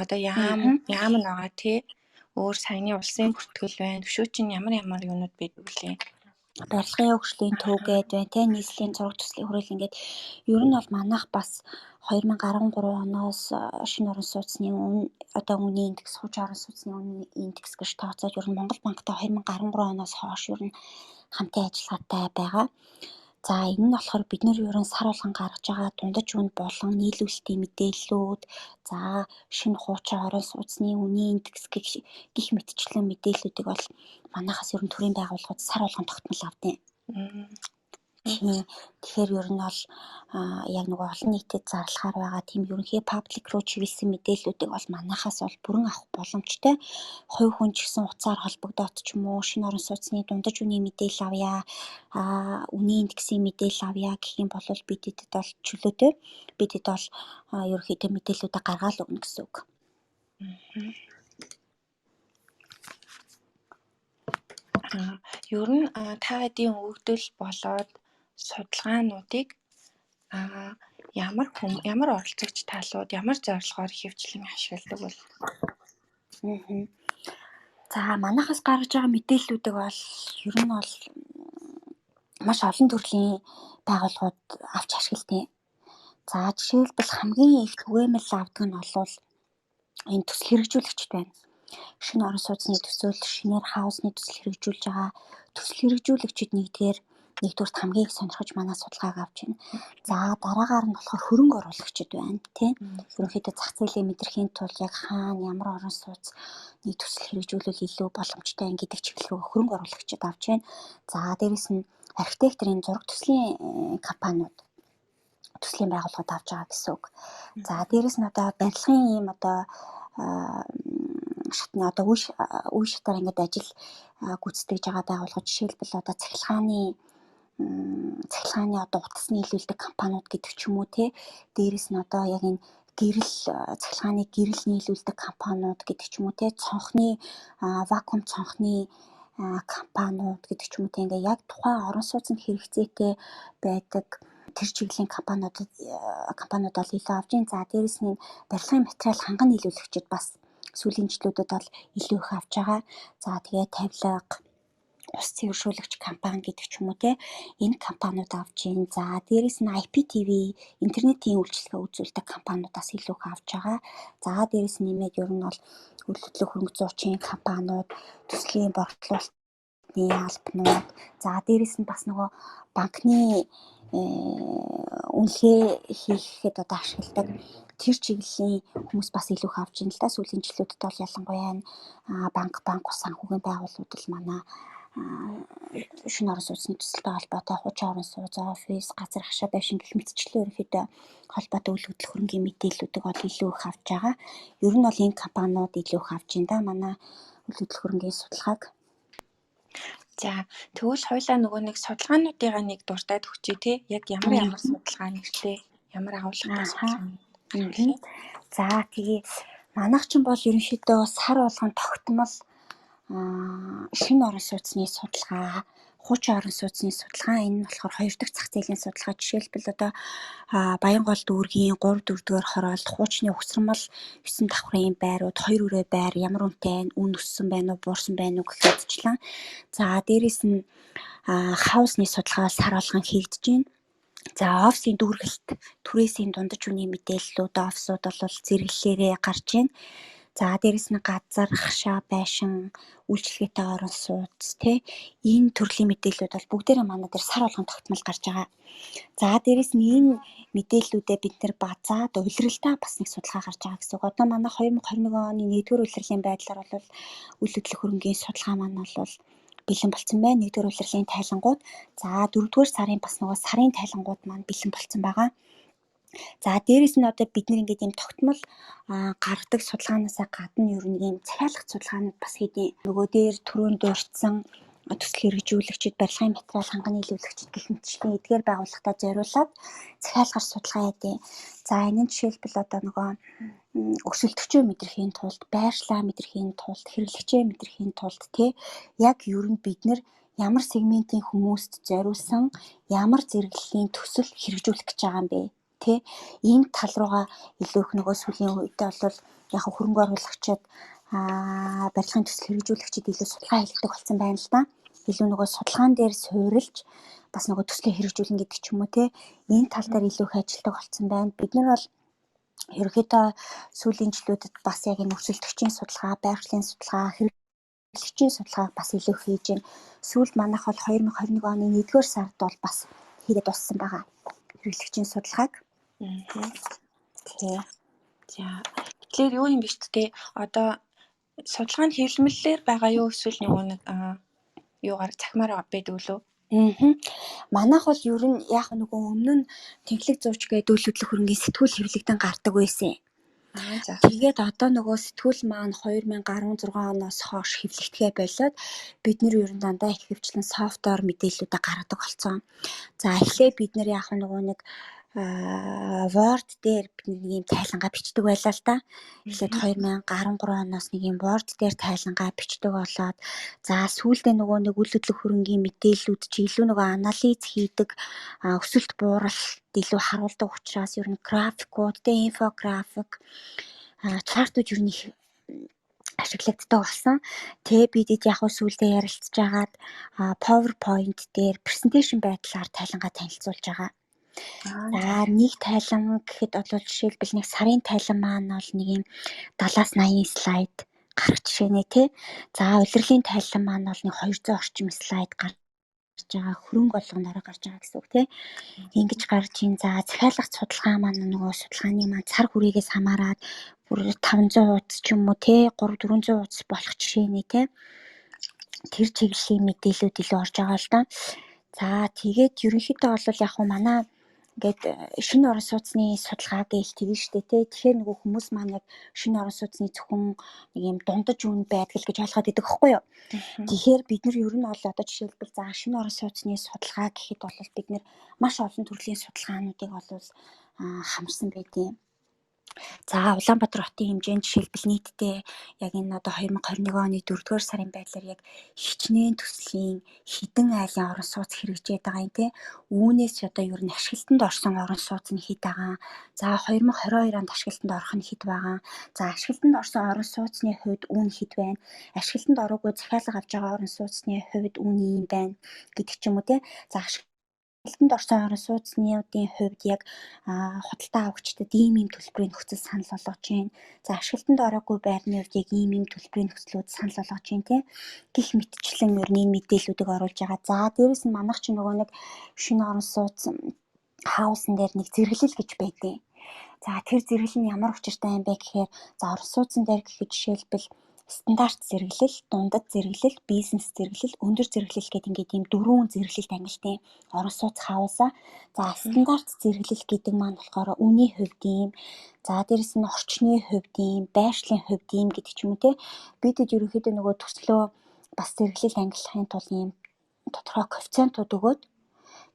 Одоо яам яам нь байгаа тий өөр саяны улсын бүртгэл байна. Өшөө чинь ямар ямар юмнууд байдаг вүлээ? Барилгын хөгжлийн төв гээд байна те, нийслэлийн зураг төслийн хүрээлэн гээд ер нь бол манайх бас 2013 оноос шинэ орон сууцны одоо үнийн индекс, хуучин орон сууцны үнийн индекс гэж тооцоод ер нь Монгол банктай 2013 оноос хойш ер нь хамтын ажиллагаатай байгаа. За энэ нь болохоор бид нар ер нь сар болгон гаргаж байгаа дундаж үн болон нийлүүлэлтийн мэдээллүүд, за шинэ хуучин орон сууцны үнийн индекс гэх мэтчлэн мэдээллүүдийг бол манайхаас ер нь төрийн байгууллагууд сар болгон тогтмол авдаг. Тийм. Тэгэхээр ер нь бол яг нөгөө олон нийтэд зарлахаар байгаа тийм ерөнхий паблик руу чиглэсэн мэдээллүүдийг бол манайхаас бол бүрэн авах боломжтой. Хувь хүн ч гэсэн утсаар холбогдоод ч юм уу шинэ орон сууцны дундаж үнийн мэдээлэл авъя, үнийн индексийн мэдээлэл авъя гэх юм бол бид эдэд бол чөлөөтэй. Бид эд бол ерөнхийдөө мэдээллүүдээ гаргаал өгнө гэсэн үг. Ер нь та хэдийн өгөгдөл болоод судалгаануудыг ямар ямар оролцогч талууд ямар зорилгоор ихэвчлэн ашигладаг бол? За манайхаас гаргаж байгаа мэдээллүүдийг бол ер нь бол маш олон төрлийн байгууллагууд авч ашигладаг. За жишээлбэл хамгийн их түгээмэл авдаг нь бол энэ төсөл хэрэгжүүлэгчид байна. Шинэ орон сууцны төсөл, шинээр хаусны төсөл хэрэгжүүлж байгаа төсөл хэрэгжүүлэгчид нэгдүгээрт хамгийн их сонирхож манай судалгааг авч байна. За дараагаар нь болохоор хөрөнгө оруулагчид байна тий. Ерөнхийдөө зах зээлээ мэдрэхийн тулд яг хаана ямар орон сууцны төсөл хэрэгжүүлвэл илүү боломжтой юм гэдэг чиглэл рүү хөрөнгө оруулагчид авч байна. За дээрэс нь архитекторын зураг төслийн компаниуд, төслийн байгууллагууд авч байгаа гэсэн үг. За дээрэс нь одоо барилгын ийм одоо шатны одоо үе шатаар ингээд ажил гүйцэтгэж байгаа байгууллагууд, жишээлбэл одоо цахилгааны одоо утас нийлүүлдэг компаниуд гэдэг ч юм уу те. Дээрэс нь одоо яг энэ гэрэл, цахилгааны гэрэл нийлүүлдэг компаниуд гэдэг ч юм уу те. Цонхны вакуум цонхны компаниуд гэдэг ч юм уу те. Ингээ яг тухайн орон сууцнд хэрэгцээтэй байдаг тэр чиглэлийн компаниуд бол илүү авч байна. За дээрэс нь барилгын материал ханган нийлүүлэгчид бас сүүлийн жилүүдэд бол илүү их авч байгаа. За тэгээ тавилга, ус цэвэршүүлэгч компани гэдэг ч юм уу те, энэ компаниуд авч байна. За дээрэс нь IPTV интернетийн үйлчилгээ үзүүлдэг компаниудаас илүү их авч байгаа. За дээрэс нь нэмээд ер нь бол үйл хөдлөх хөрөнгө зуучийн компаниуд, төслийн борлуулалтын албанууд, за дээрэс нь бас нөгөө банкны үнэлгээ хийхэд одоо ашигладаг тэр чиглэлийн хүмүүс бас илүү их авч байна л да. Сүүлийн жилүүдэд бол ялангуяа банк ус санхүүгийн байгууллагууд л манай шинэ орон сууцны төсөлтэй холбоотой хуучин орон сууц, офис, газар хашаа байшин гэх мэтчлэн ерөнхийдөө холбоотой үйл хөдлөх хөрөнгийн мэдээллүүдийг бол илүү их авч байгаа. Ер нь бол энэ компаниуд илүү их авч байна да манай үйл хөдлөх хөрөнгийн судалгааг. За тэгвэл хоёлаа нөгөө нэг судалгаануудыгаа нэг дуртад өгчээ те. Яг ямар ямар судалгаа нэртэй, ямар агуулгатай судалгаа. За тэгээ манайх ч бол ерөнхийдөө сар болгон тогтмол шинэ орон сууцны судалгаа, хуучин орон сууцны судалгаа, энэ нь болохоор хоёр дахь зах зээлийн судалгаа. Жишээлбэл одоо Баянгол дүүргийн 3 4-р хороолт хуучны угсрамал 9 давхрын байрууд 2 өрөө байр ямар үнэтэй байна, үн өссөн байна уу, буурсан байна уу гэх мэтчлэн. За дээрэс нь хаусны судалгаа сар болгон хийгдэж байна. За офисын дүүргэлт, түрээсийн дундаж үнийн мэдээллүүд офисууд бол зэрэглэлээрээ гарч байна. За дээрэс нь газар, хашаа, байшин, үйлчилгээтэй орон сууц те, энэ төрлийн мэдээллүүд бол бүгдээрээ манай дээр сар болгон тогтмол гарч байгаа. За дээрэс нь энэ мэдээллүүдээ бид нэр базаад улиралдаа бас нэг судалгаа гарч байгаа гэсэн үг. Одоо манай 2021 оны 1-р улирлын байдлаар бол үйл хөдлөх хөрөнгийн судалгаа маань бол бэлэн болцсон байна. 1-р улирлын тайлангууд, за 4-р сарын бас нөгөө сарын тайлангууд маань бэлэн болцсон байгаа. За дээрэс нь одоо бид нэр ингээд ийм тогтмол гаргадаг судалгаанаасаа гадна ер нь ийм захиалгах судалгаанууд бас хийдэг. Нөгөө дээр түрүүнд дурдсан төсөл хэрэгжүүлэгчид, барилгын материал ханган нийлүүлэгчид гэх мэтчлийн эдгээр байгууллагатай зориулаад захиалгаар судалгаа хийдэг. За энэ нь жишээлбэл одоо нөгөө өрсөлдөгчөө мэдрэхийн тулд, байршлаа мэдрэхийн тулд, хэрэглэгчээ мэдрэхийн тулд те, яг ер нь бид нэр ямар сегментийн хүмүүст зориулсан ямар зэрэглэлийн төсөл хэрэгжүүлэх гэж байгаа юм бэ? Тэ, энэ тал руугаа илүү их нөгөө сүүлийн үедээ бол яг хөрөнгө оруулагчид, барилгын төсөл хэрэгжүүлэгчид илүү судалгаа хийлгэдэг болсон байна л да. Илүү нөгөө судалгаан дээр суурилж бас нөгөө төслөө хэрэгжүүлнэ гэдэг ч юм уу те. Энэ тал дээр илүү их ажилладаг болсон байна. Бид нар бол ерөнхийдөө сүүлийн жилүүдэд бас яг энэ өрсөлдөгчийн судалгаа, байршлын судалгаа, хэрэглэгчийн судалгааг бас илүү хийж байна. Сүүлд манайх бол 2021 оны 1-р сард бол бас хийгээд дууссан байгаа. Хэрэглэгчийн судалгааг. Тий. За, тэгэхээр юу юм бэ те, одоо судалгаа нь хэвлэмэлээр байгаа юу, эсвэл нөгөө нэг юугаар цахимаар байдаг лөө? Манайх бол ер нь яг нөгөө өмнө нь тэнхлэг зууч гэдэг үйл хөдлөх хөрөнгийн сэтгүүл хэвлэгдэн гардаг байсан. Тэгээд одоо нөгөө сэтгүүл маань 2016 оноос хойш хэвлэгдэхээ болиод бид нар ер нь дандаа их хвчлэн софтоор мэдээллүүдээ гаргадаг болсон. За, эхлээд бид нар яг нөгөө нэг Word дээр бид нэг юм тайлангаа бичдэг байлаа л да. Эхлээд 2013 оноос нэг юм Word дээр тайлангаа бичдэг болоод, за, сүүлдээ нөгөө нэг үйл хөдлөх хөрөнгийн мэдээллүүд чи илүү нөгөө анализ хийдэг, өсөлт бууралт илүү харуулдаг учраас ер нь графикууд, тэ, инфографик, чартууд ер нь их ашиглагддаг болсон. Тэгээ бидэд яг сүүлдээ ярилцж агаад PowerPoint дээр presentation байдлаар тайлангаа танилцуулж байгаа. За, нэг тайлан гэхэд бол жишээлбэл нэг сарын тайлан маань бол нэг юм 70-аас 80 слайд гарах жишээ нэ тий. За, улирлын тайлан маань бол нэг 200 орчим слайд гарч байгаа, хөрөнгө болгоноор гарч байгаа гэсэн үг тий. Ингэж гарч ийн. За, захиалга судалгаа маань нөгөө судалгааны маань цар хүрээгээс хамаарат бүр 500 хуудас ч юм уу тий, 3 400 хуудас болох жишээ нэ тий. Тэр чиглэлийн мэдээллүүд илүү орж байгаа л да. За, тэгээд ерөнхийдөө бол яг хуу манай ингээд шинэ орон сууцны судалгаа гээл тэгнэ штэ тий. Тэгэхээр нөгөө хүмүүс маань яг шинэ орон сууцны зөвхөн нэг юм дундаж үн байдаг л гэж ойлгоод идэг байхгүй юу? Тэгэхээр бид нар ер нь бол одоо жишээлбэл, за, шинэ орон сууцны судалгаа гэхэд бол бид нар маш олон төрлийн судалгаануудыг бол хамарсан байдیں۔ За, Улаанбаатар хотын хэмжээнд жишээлбэл нийтдээ яг энэ одоо 2021 оны 4-р сарын байдлаар яг хичнээн төслийн хэдэн айлын орон сууц хэрэгжээд байгаа юм те. Үүнээс одоо ер нь ашиглалтанд орсон орон сууц нь хэд байгаа. За, 2022 онд ашиглалтанд орох нь хэд байгаа. За, ашиглалтанд орсон орон сууцны хувьд үн хэд байна. Ашиглалтанд ороогүй захиалга авч байгаа орон сууцны хувьд үн ийм байна гэдэг ч юм уу те. За, ашиглалтанд орсон орон сууцнуудын хувьд яг худалдаа авагчдад ийм ийм төлбөрийн нөхцөл санал болгож байна. За, ашиглалтанд ороогүй байрны хувьд яг ийм ийм төлбөрийн нөхцлүүд санал болгож байна те. Гэх мэтчлэн ер нь энэ мэдээллүүдийг оруулж байгаа. За, дээрэс нь манайх чинь нөгөө нэг шинэ орон сууц хаусан дээр нэг зэрэглэл гэж байдیں۔ За, тэр зэрэглэл нь ямар учиртай юм бэ гэхээр, за, орон сууцн дээр гэхэд жишээлбэл стандарт зэрэглэл, дундад зэрэглэл, бизнес зэрэглэл, өндөр зэрэглэл гэдэг ингээд ийм дөрвөн зэрэглэлд ангилтын орон сууц хаусаа. За, стандарт зэрэглэл гэдэг маань болохоор үнийн хувьд ийм, за, дээрэс нь орчны хувьд ийм, байршлын хувьд ийм гэдэг ч юм уу те. Бидэд ерөнхийдөө нөгөө төслөө бас зэрэглэл ангилахын тулд ийм тодорхой коэффициентууд өгөөд,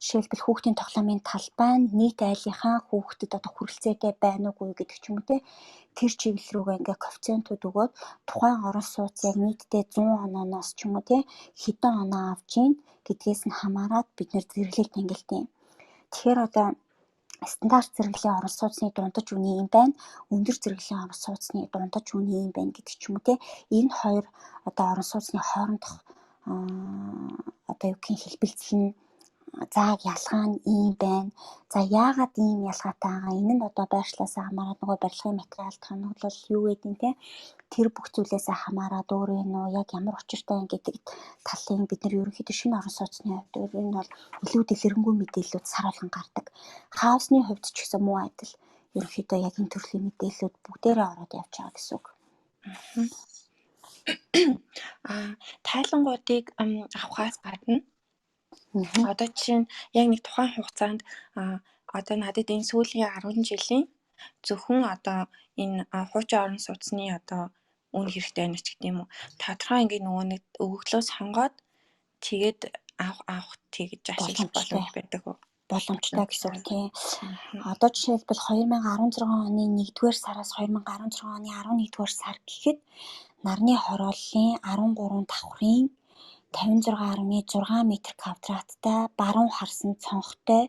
жишээлбэл, хүүхдийн тоглоомын талбай нь нийт айлынхаа хүүхдэд одоо хүрэлцээтэй байна уугүй гэдэг ч юм уу те. Тэр чиглэл рүүгээ ингээ коэффициентууд өгөөд тухайн орон сууц яг нийтдээ 100 онооноос ч юм уу те хэдэн оноо авч ийн гэдгээс нь хамаарат бид нэр зэрэглэлт ангилдаг. Тэгэхээр одоо стандарт зэрэглэлийн орон сууцны дундаж үнэ юм байна, өндөр зэрэглэлийн орон сууцны дундаж үнэ юм байна гэдэг ч юм уу те. Энэ хоёр одоо орон сууцны хоорондох одоо юу гэх юм хэлбэлзэл нь, зааг ялгаа нь ийм байна. За, яагаад ийм ялгаатай байгаа? Энэ нь одоо байршлаасаа хамаарат, нөгөө барилгын материал, тоноглол юу гэдэг нь те. Тэр бүх зүйлээсээ хамаарат өөр юм уу? Яг ямар учиртай юм гэдэг талын бид нар ерөнхийдөө шинэ орон сууцны хувьд энэ бол илүү дэлгэрэнгүй мэдээллүүд сар болгон гардаг. Хаусны хувьд ч гэсэн муу адил ерөнхийдөө яг энэ төрлийн мэдээллүүд бүгдээрээ ороод явж байгаа гэсэн үг. Тайлангуудыг авахаас гадна одоо жишээ нь яг нэг тухайн хугацаанд одоо надад энэ сүүлийн 10 жилийн зөвхөн одоо энэ хуучин орон сууцны одоо үн хэрэгтэй байна ч гэдэг юм уу. Тодорхой ингээд нөгөө нэг өгөгдлөө сонгоод тэгээд авах авах тэгж ашиглах боломж байдаг уу? Боломжтой гэсэн үг тийм. Одоо жишээлбэл 2016 оны 1-р сараас 2016 оны 11-р сар гэхэд нарны хорооллын 13 давхрын 56.6 м квадраттай баруун харсан цонхтой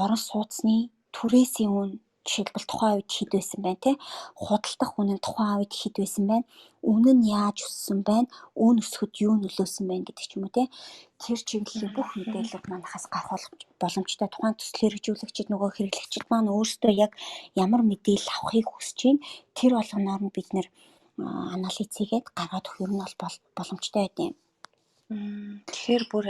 орон сууцны түрээсийн үн Жишээлбэл, тухайн үед хэд байсан байна те, худалдах үнэ нь тухайн үед хэд байсан байна, үнэ нь яаж өссөн байна, үн өсөхөд юу нөлөөсөн байна гэдэг ч юм уу те. Тэр чиглэлийн бүх мэдээлэл манайхаас гарах боломжтой. Тухайн төсөл хэрэгжүүлэгчид, нөгөө хэрэглэгчид маань өөрсдөө яг ямар мэдээлэл авахыг хүсэж байна, тэр болгоноор нь бид нэр анализ хийгээд гаргаад өгөх ер нь бол боломжтой байдаг юм. Тэгэхээр бүр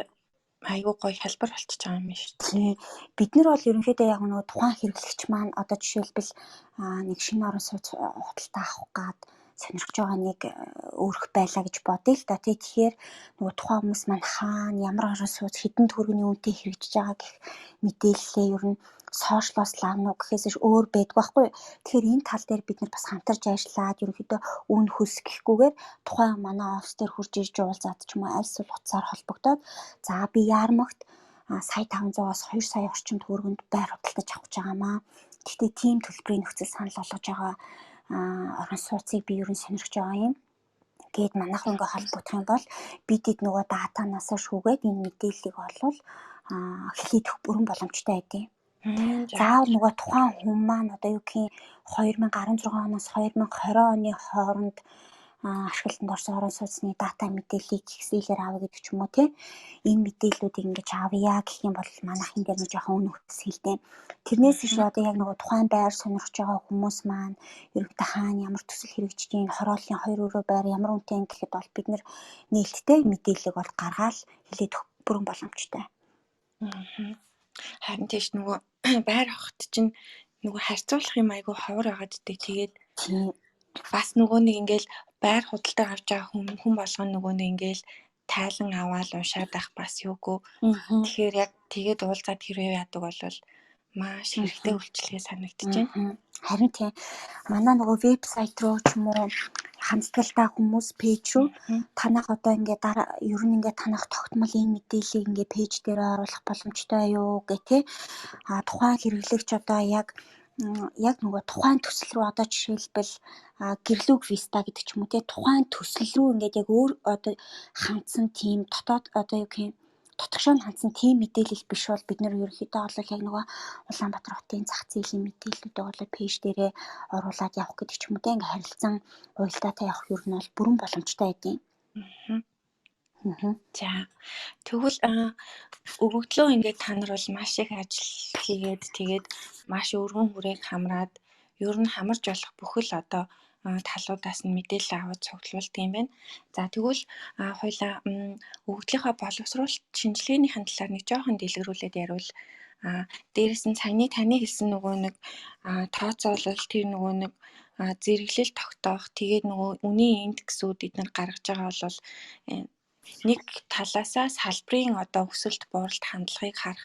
айгүй гоё хэлбэр болчихж байгаа юм байна шүү дээ. Бид нар бол ерөнхийдөө яг нөгөө тухайн хэрэглэгч маань одоо жишээлбэл нэг шинэ орон сууц худалдаа авах гад сонирхож байгаа нэг өөрөх байлаа гэж бодъё л да тий. Тэгэхээр нөгөө тухайн хүмүүс маань хаана, ямар орон сууц, хэдэн төгрөгийн үнэтэй хэрэгжиж байгаа гэх мэдээллээ ер нь сошиалоос лавна уу гэхээс өөр байдгүй байхгүй. Тэгэхээр энэ тал дээр бид нар бас хамтарч ажиллаад ерөнхийдөө үн хөлс гэхгүйгээр тухайн манай офис дээр хурж ирж уулзаад ч юм уу аль эсвэл утсаар холбогдоод, за би Яармагт сая 500-аас 2 сая орчим төгрөгөнд байр худалдаж авах гэж байгаамаа. Гэхдээ тийм төлбөрийн нөхцөл санал болгож байгаа орон сууцыг би ер нь сонирхож байгаа юм гээд манайхан ингээ холбогдох юм бол бид эд нөгөө датанаас шүүгээд энэ мэдээллийг олвол хэлээд өгөх бүрэн боломжтой байдیں۔ Заавал нөгөө тухайн хүн маань одоо юу гэх юм, 2016 оноос 2020 оны хооронд ашиглалтанд орсон орон сууцны дата мэдээллийг Excel-ээр авъя гэдэг ч юм уу те. Энэ мэдээллүүдийг ингэж авъя гэх юм бол манайхын дээр нэг жоохон үнэ хөтс хэлдэг. Тэрнээс биш одоо яг нөгөө тухайн байр сонирхож байгаа хүмүүс маань ерөнхийдөө хаана ямар төсөл хэрэгжиж байна, хорооллын хоёр өрөө байр ямар үнэтэй гэхэд бол бид нэр нээлттэй мэдээллийг бол гаргаал хэлээд өгөх бүрэн боломжтой. Харин тийш нөгөө байр авахт чинь нөгөө харьцуулах юм айгүй ховор байгаад дий. Тэгээд бас нөгөө нэг ингээл байр худалдаа авч байгаа хүн болгоно нөгөө нэг ингээл тайлан аваад уншаад байх бас юугүй. Тэгэхээр яг тэгээд уулзаад хэрвээ яадаг бол маш хэрэгтэй үйлчилгээ санагдаж байна. Харин тийм. Манай нөгөө вебсайт руу ч юм уу хандталтай хүмүүс пэйж рүү танах одоо ингээд дараа ер нь ингээд танах тогтмол энэ мэдээллийг ингээд пэйж дээр оруулах боломжтой юу гэх тээ. А тухайн хэрэглэгч одоо яг нөгөө тухайн төсөл рүү, одоо жишээлбэл Гэрлүүг Виста гэдэг ч юм уу те, тухайн төсөл рүү ингээд яг өөр одоо хандсан тийм дотоод одоо юу гэх юм, дотгошоо нь хандсан тийм мэдээлэл биш бол бид нэр ерөнхийдөө бол яг нөгөө Улаанбаатар хотын зах зээлийн мэдээллүүдийг бол пэйж дээрээ оруулаад явах гэдэг ч юм уу те, ингээ харилцан уялдаатай явах ер нь бол бүрэн боломжтой байдیں۔ За, тэгвэл өгөгдлөө ингээд та нар бол маш их ажил хийгээд, тэгээд маш өргөн хүрээг хамраад ер нь хамарч болох бүхэл одоо талуудаас нь мэдээлэл аваад цуглуулдаг юм байна. За, тэгвэл хоёлаа өгөгдлийнхөө боловсруулалт шинжилгээнийхэн талаар нэг жоохон дэлгэрүүлээд яриул. Дээрэс нь саяны таны хэлсэн нөгөө нэг тооцоолол, тэр нөгөө нэг зэрэглэл тогтоох, тэгээд нөгөө үнийн индексүүд эднэр гаргаж байгаа бол нэг талаасаа салбарын одоо өсөлт бууралт хандлагыг харах,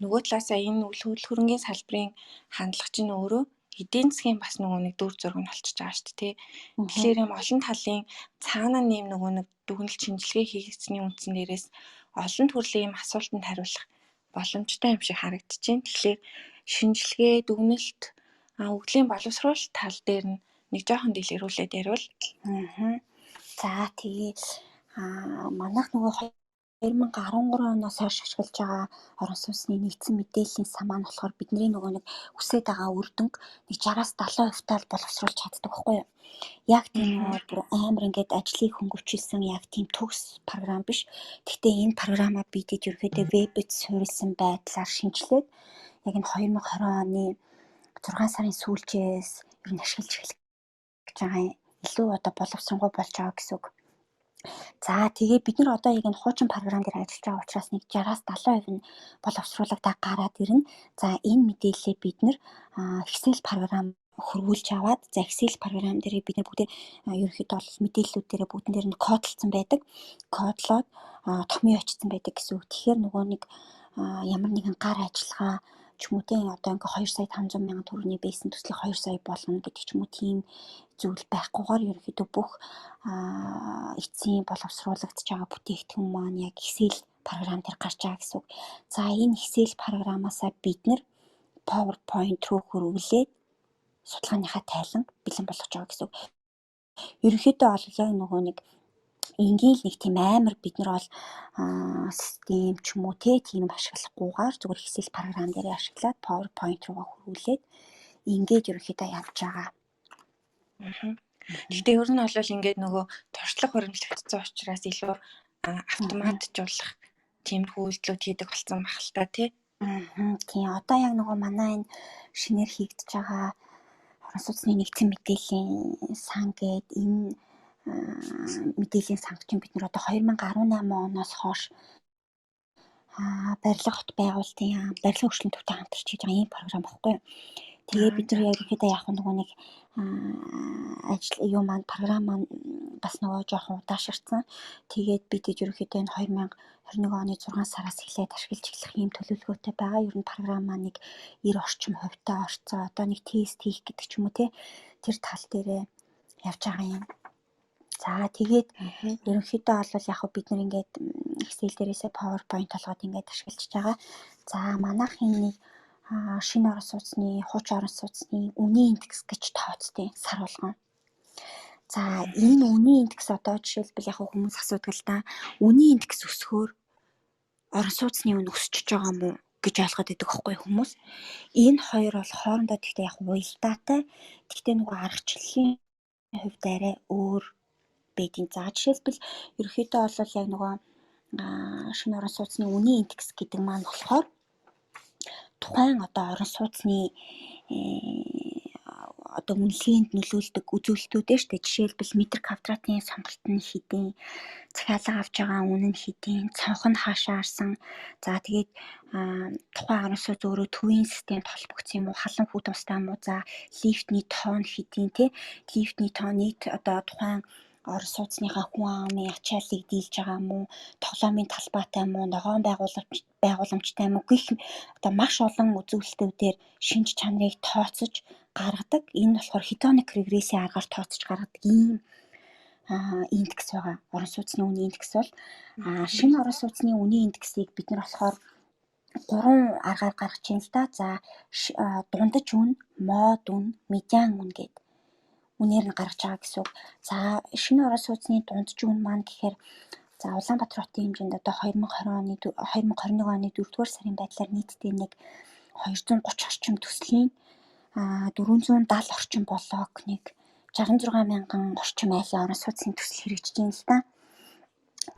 нөгөө талаасаа энэ үл хөдлөх хөрөнгийн салбарын хандлага чинь өөрөө эдийн засгийн бас нөгөө нэг дүр зураг нь болчихж байгаа шүү дээ, тий. Тэгэхээр юм олон талын цаана нэм нөгөө нэг дүгнэлт шинжилгээ хийгдсэний үндсэн дээрээс олон төрлийн юм асуултанд хариулах боломжтой юм шиг харагдаж байна. Тэгэхээр шинжилгээ, дүгнэлт, өгөгдлийн боловсруулалт тал дээр нь нэг жоохон дэлгэрүүлээд яриул. За, тэгээ манайх нөгөө 2013 оноос хойш ашиглаж байгаа орон сууцны нэгдсэн мэдээллийн сан маань болохоор бидний нөгөө нэг хүсээд байгаа үр дүнг нэг 60-аас 70% тал боловсруулж чаддаг байхгүй юу? Яг тийм нөгөө бүр амар ингээд ажлыг хөнгөвчилсөн яг тийм төгс програм биш. Гэхдээ энэ програмаа бидэд ерөөхдөө вебэд суурилсан байдлаар шинжилээд яг энэ 2020 оны 6 сарын сүүлчээс ер нь ашиглаж эхлэх гэж байгаа юм. Илүү одоо боловсронгуй болж байгаа гэсэн үг. За, тэгээ бид нар одоо яг энэ хуучин програм дээр ажиллаж байгаа учраас нэг 60-аас 70% нь боловсруулагдаа гараад ирнэ. За, энэ мэдээллээ бид нар Excel програм хөрвүүлж аваад, за Excel програм дээр бид нар бүгдээ ерөнхийдөө бол мэдээллүүд дээр бүгдэн дээр нь кодлцсон байдаг. Кодлоод томьёо очсон байдаг гэсэн үг. Тэгэхээр нөгөө нэг ямар нэгэн гар ажиллагаа ч юм уу те, одоо ингээ 2 сая 500 мянган төгрөгийн байсан төслийг 2 сая болгоно гэдэг ч юм уу, тийм зүйл байхгүйгээр ерөнхийдөө бүх эцсийн боловсруулагдаж байгаа бүтээгдэхүүн маань яг Excel програм дээр гарч байгаа гэсэн үг. За, энэ Excel програмаасаа бид нар PowerPoint руу хөрвүүлээд судалгааныхаа тайлан бэлэн болгож байгаа гэсэн үг. Ерөнхийдөө бол яг нөгөө нэг энгийн л нэг тийм амар бид нар бол систем ч юм уу те, тийм ашиглахгүйгээр зүгээр Excel програм дээр ашиглаад PowerPoint руугаа хөрвүүлээд Ингээд ерөнхийдөө явж байгаа. Гэхдээ ер нь бол ингээд нөгөө туршлага хуримтлагдсан учраас илүү автоматжуулах тиймэрхүү үйлдэлүүд хийдэг болсон байх л та тий. Тийм, одоо яг нөгөө манай энэ шинээр хийгдэж байгаа орон сууцны нэгдсэн мэдээллийн сан гээд энэ мэдээллийн санг чинь бид нар одоо 2018 оноос хойш барилга хот байгуулалтын яам, барилгын хөгжлийн төвтэй хамтарч хийж байгаа ийм програм багхгүй юу. Тэгээ бид нар ерөнхийдөө яг нөгөө нэг ажил юу маань програм маань бас нөгөө жоохон удаашарсан. Тэгээд бид ерөнхийдөө энэ 2021 оны 6 сараас эхлээд ашиглаж эхлэх ийм төлөвлөгөөтэй байгаа. Ер нь програм маань нэг 90 орчим хувьтай орцоо. Одоо нэг тест хийх гэдэг ч юм уу те. Тэр тал дээрээ явж байгаа юм. За тэгээд ерөнхийдөө бол яг бид нар ингээд Excel дээрээсээ PowerPoint болгоод ингээд ашиглаж байгаа. За манайхын нэг шинэ орон сууцны, хуучин орон сууцны үнийн индекс гэж тооцдیں۔ Сар болгон. За энэ үнийн индекс одоо жишээлбэл яг хүмүүс асуудаг л да. Үнийн индекс өсөхөөр орон сууцны үн өсөж байгаа юм уу гэж ойлгоод байдаг аахгүй хүмүүс. Энэ хоёр бол хоорондоо тэгтээ яг уялдаатай. Тэгтээ нөгөө аргачлалын хувьд арай өөр байдیں۔ За жишээлбэл ерөнхийдөө бол яг нөгөө шинэ орон сууцны үнийн индекс гэдэг маань болохоор тухайн одоо орон сууцны одоо үнэлгээнд нөлөөлдөг үзүүлэлтүүд ээ шүү дээ. Жишээлбэл метр квадратын сонголт нь хэдийн, захиалга авч байгаа үнэ нь хэдийн, цонх нь хаашаа харсан. За тэгээд тухайн орон сууц өөрөө төвийн системд холбогдсон юм уу, халуун хүйтэн устай юм уу, за лифтний тоон хэдийн те, лифтний тоо нийт одоо тухайн орон сууцныхаа хүн амын ачааллыг дийлж байгаа юм уу, тоглоомын талбайтай юм уу, ногоон байгууламжтай юм уу гэх одоо маш олон үзүүлэлтүүдээр шинж чанарыг тооцож гаргадаг. Энэ болохоор хедоник регрессийн аргаар тооцож гаргадаг ийм индекс байгаа. Орон сууцны үнийн индекс бол шинэ орон сууцны үнийн индексийг бид нар болохоор гурван аргаар гаргаж байна л да. За дундаж үн, мод үн, медиан үн гэдэг үнээр нь гаргаж байгаа гэсэн үг. За шинэ орон сууцны дундаж үн маань гэхээр за Улаанбаатар хотын хэмжээнд одоо 2020 оны 2021 оны 4-р сарын байдлаар нийтдээ нэг 230 орчим төслийн 470 орчим блок нэг 66 мянган орчим айлын орон сууцны төсөл хэрэгжиж байна л да.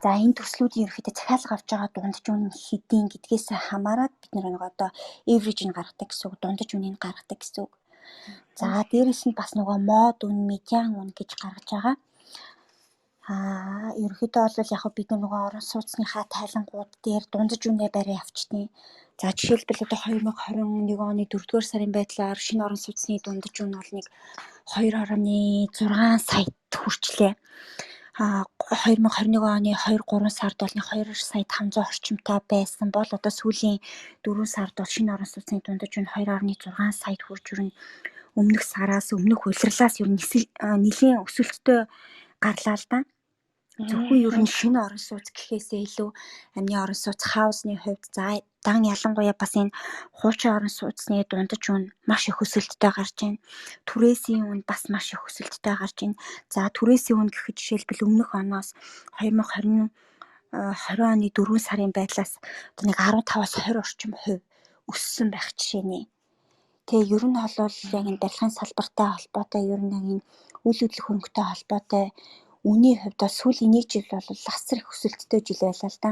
За энэ төслүүдийн ерөнхийдөө захиалга авч байгаа дундаж үн хэдийн гэдгээс хамаарат бид нэг одоо average нь гаргадаг гэсэн үг, дундаж үнийг гаргадаг гэсэн үг. За дээрэс нь бас нөгөө мод үн, медиан үн гэж гаргаж байгаа. Ерөнхийдөө бол яг бид нөгөө орон сууцныхаа тайлангууд дээр дундаж үнэ бариа авчдیں۔ За жишээлбэл одоо 2021 оны 4-р сарын байдлаар шинэ орон сууцны дундаж үн бол нэг 2.6 саяд хүрчлээ. 2021 оны 2 3 сард бол нэг 2 сая 500 орчимтай байсан бол одоо сүүлийн 4 сард бол шинэ орон сууцны дундаж үн 2.6 саяд хүрч ер нь өмнөх сараас өмнөх улирлаас ер нь нэлийн өсөлттэй гарлаа л да. Зөвхөн ер нь шинэ орон сууц гэхээсээ илүү амны орон сууц хаусны хувьд за дан ялангуяа бас энэ хуучин орон сууцны дундаж үн маш их өсөлттэй гарч байна. Түрээсийн үн бас маш их өсөлттэй гарч байна. За түрээсийн үн гэхэд жишээлбэл өмнөх оноос 2020 20 оны 4 сарын байдлаас одоо нэг 15-аас 20 орчим хувь өссөн байх жишээ нэ. Тэгээ ер нь бол яг энэ барилгын салбартай холбоотой ер нь яг энэ үйл хөдлөх хөрөнгөтэй холбоотой үнийн хувьд бол сүүлийн нэг жил бол асар их өсөлттэй жил байлаа л да.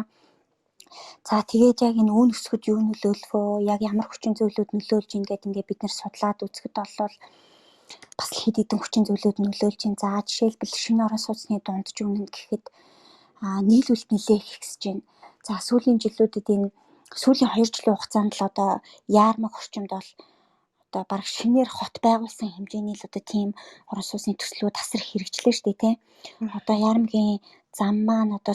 За тэгээд яг энэ үн өсөхөд юу нөлөөлөх вэ? Яг ямар хүчин зүйлүүд нөлөөлж ийн гэдэг ингээд бид нэр судлаад үзэхэд бол бас хэд хэдэн хүчин зүйлүүд нөлөөлж ийн. За жишээлбэл шинэ орон сууцны дундаж үнэ гэхэд нийлүүлэлт нэлээх ихсэж байна. За сүүлийн жилүүдэд энэ сүүлийн 2 жилийн хугацаанд л одоо яармаг орчимд бол одоо бараг шинээр хот байгуулсан хэмжээний л одоо тийм орон сууцны төслүүд асар их хэрэгжлээ шүү дээ тий. Одоо яармгийн зам маань одоо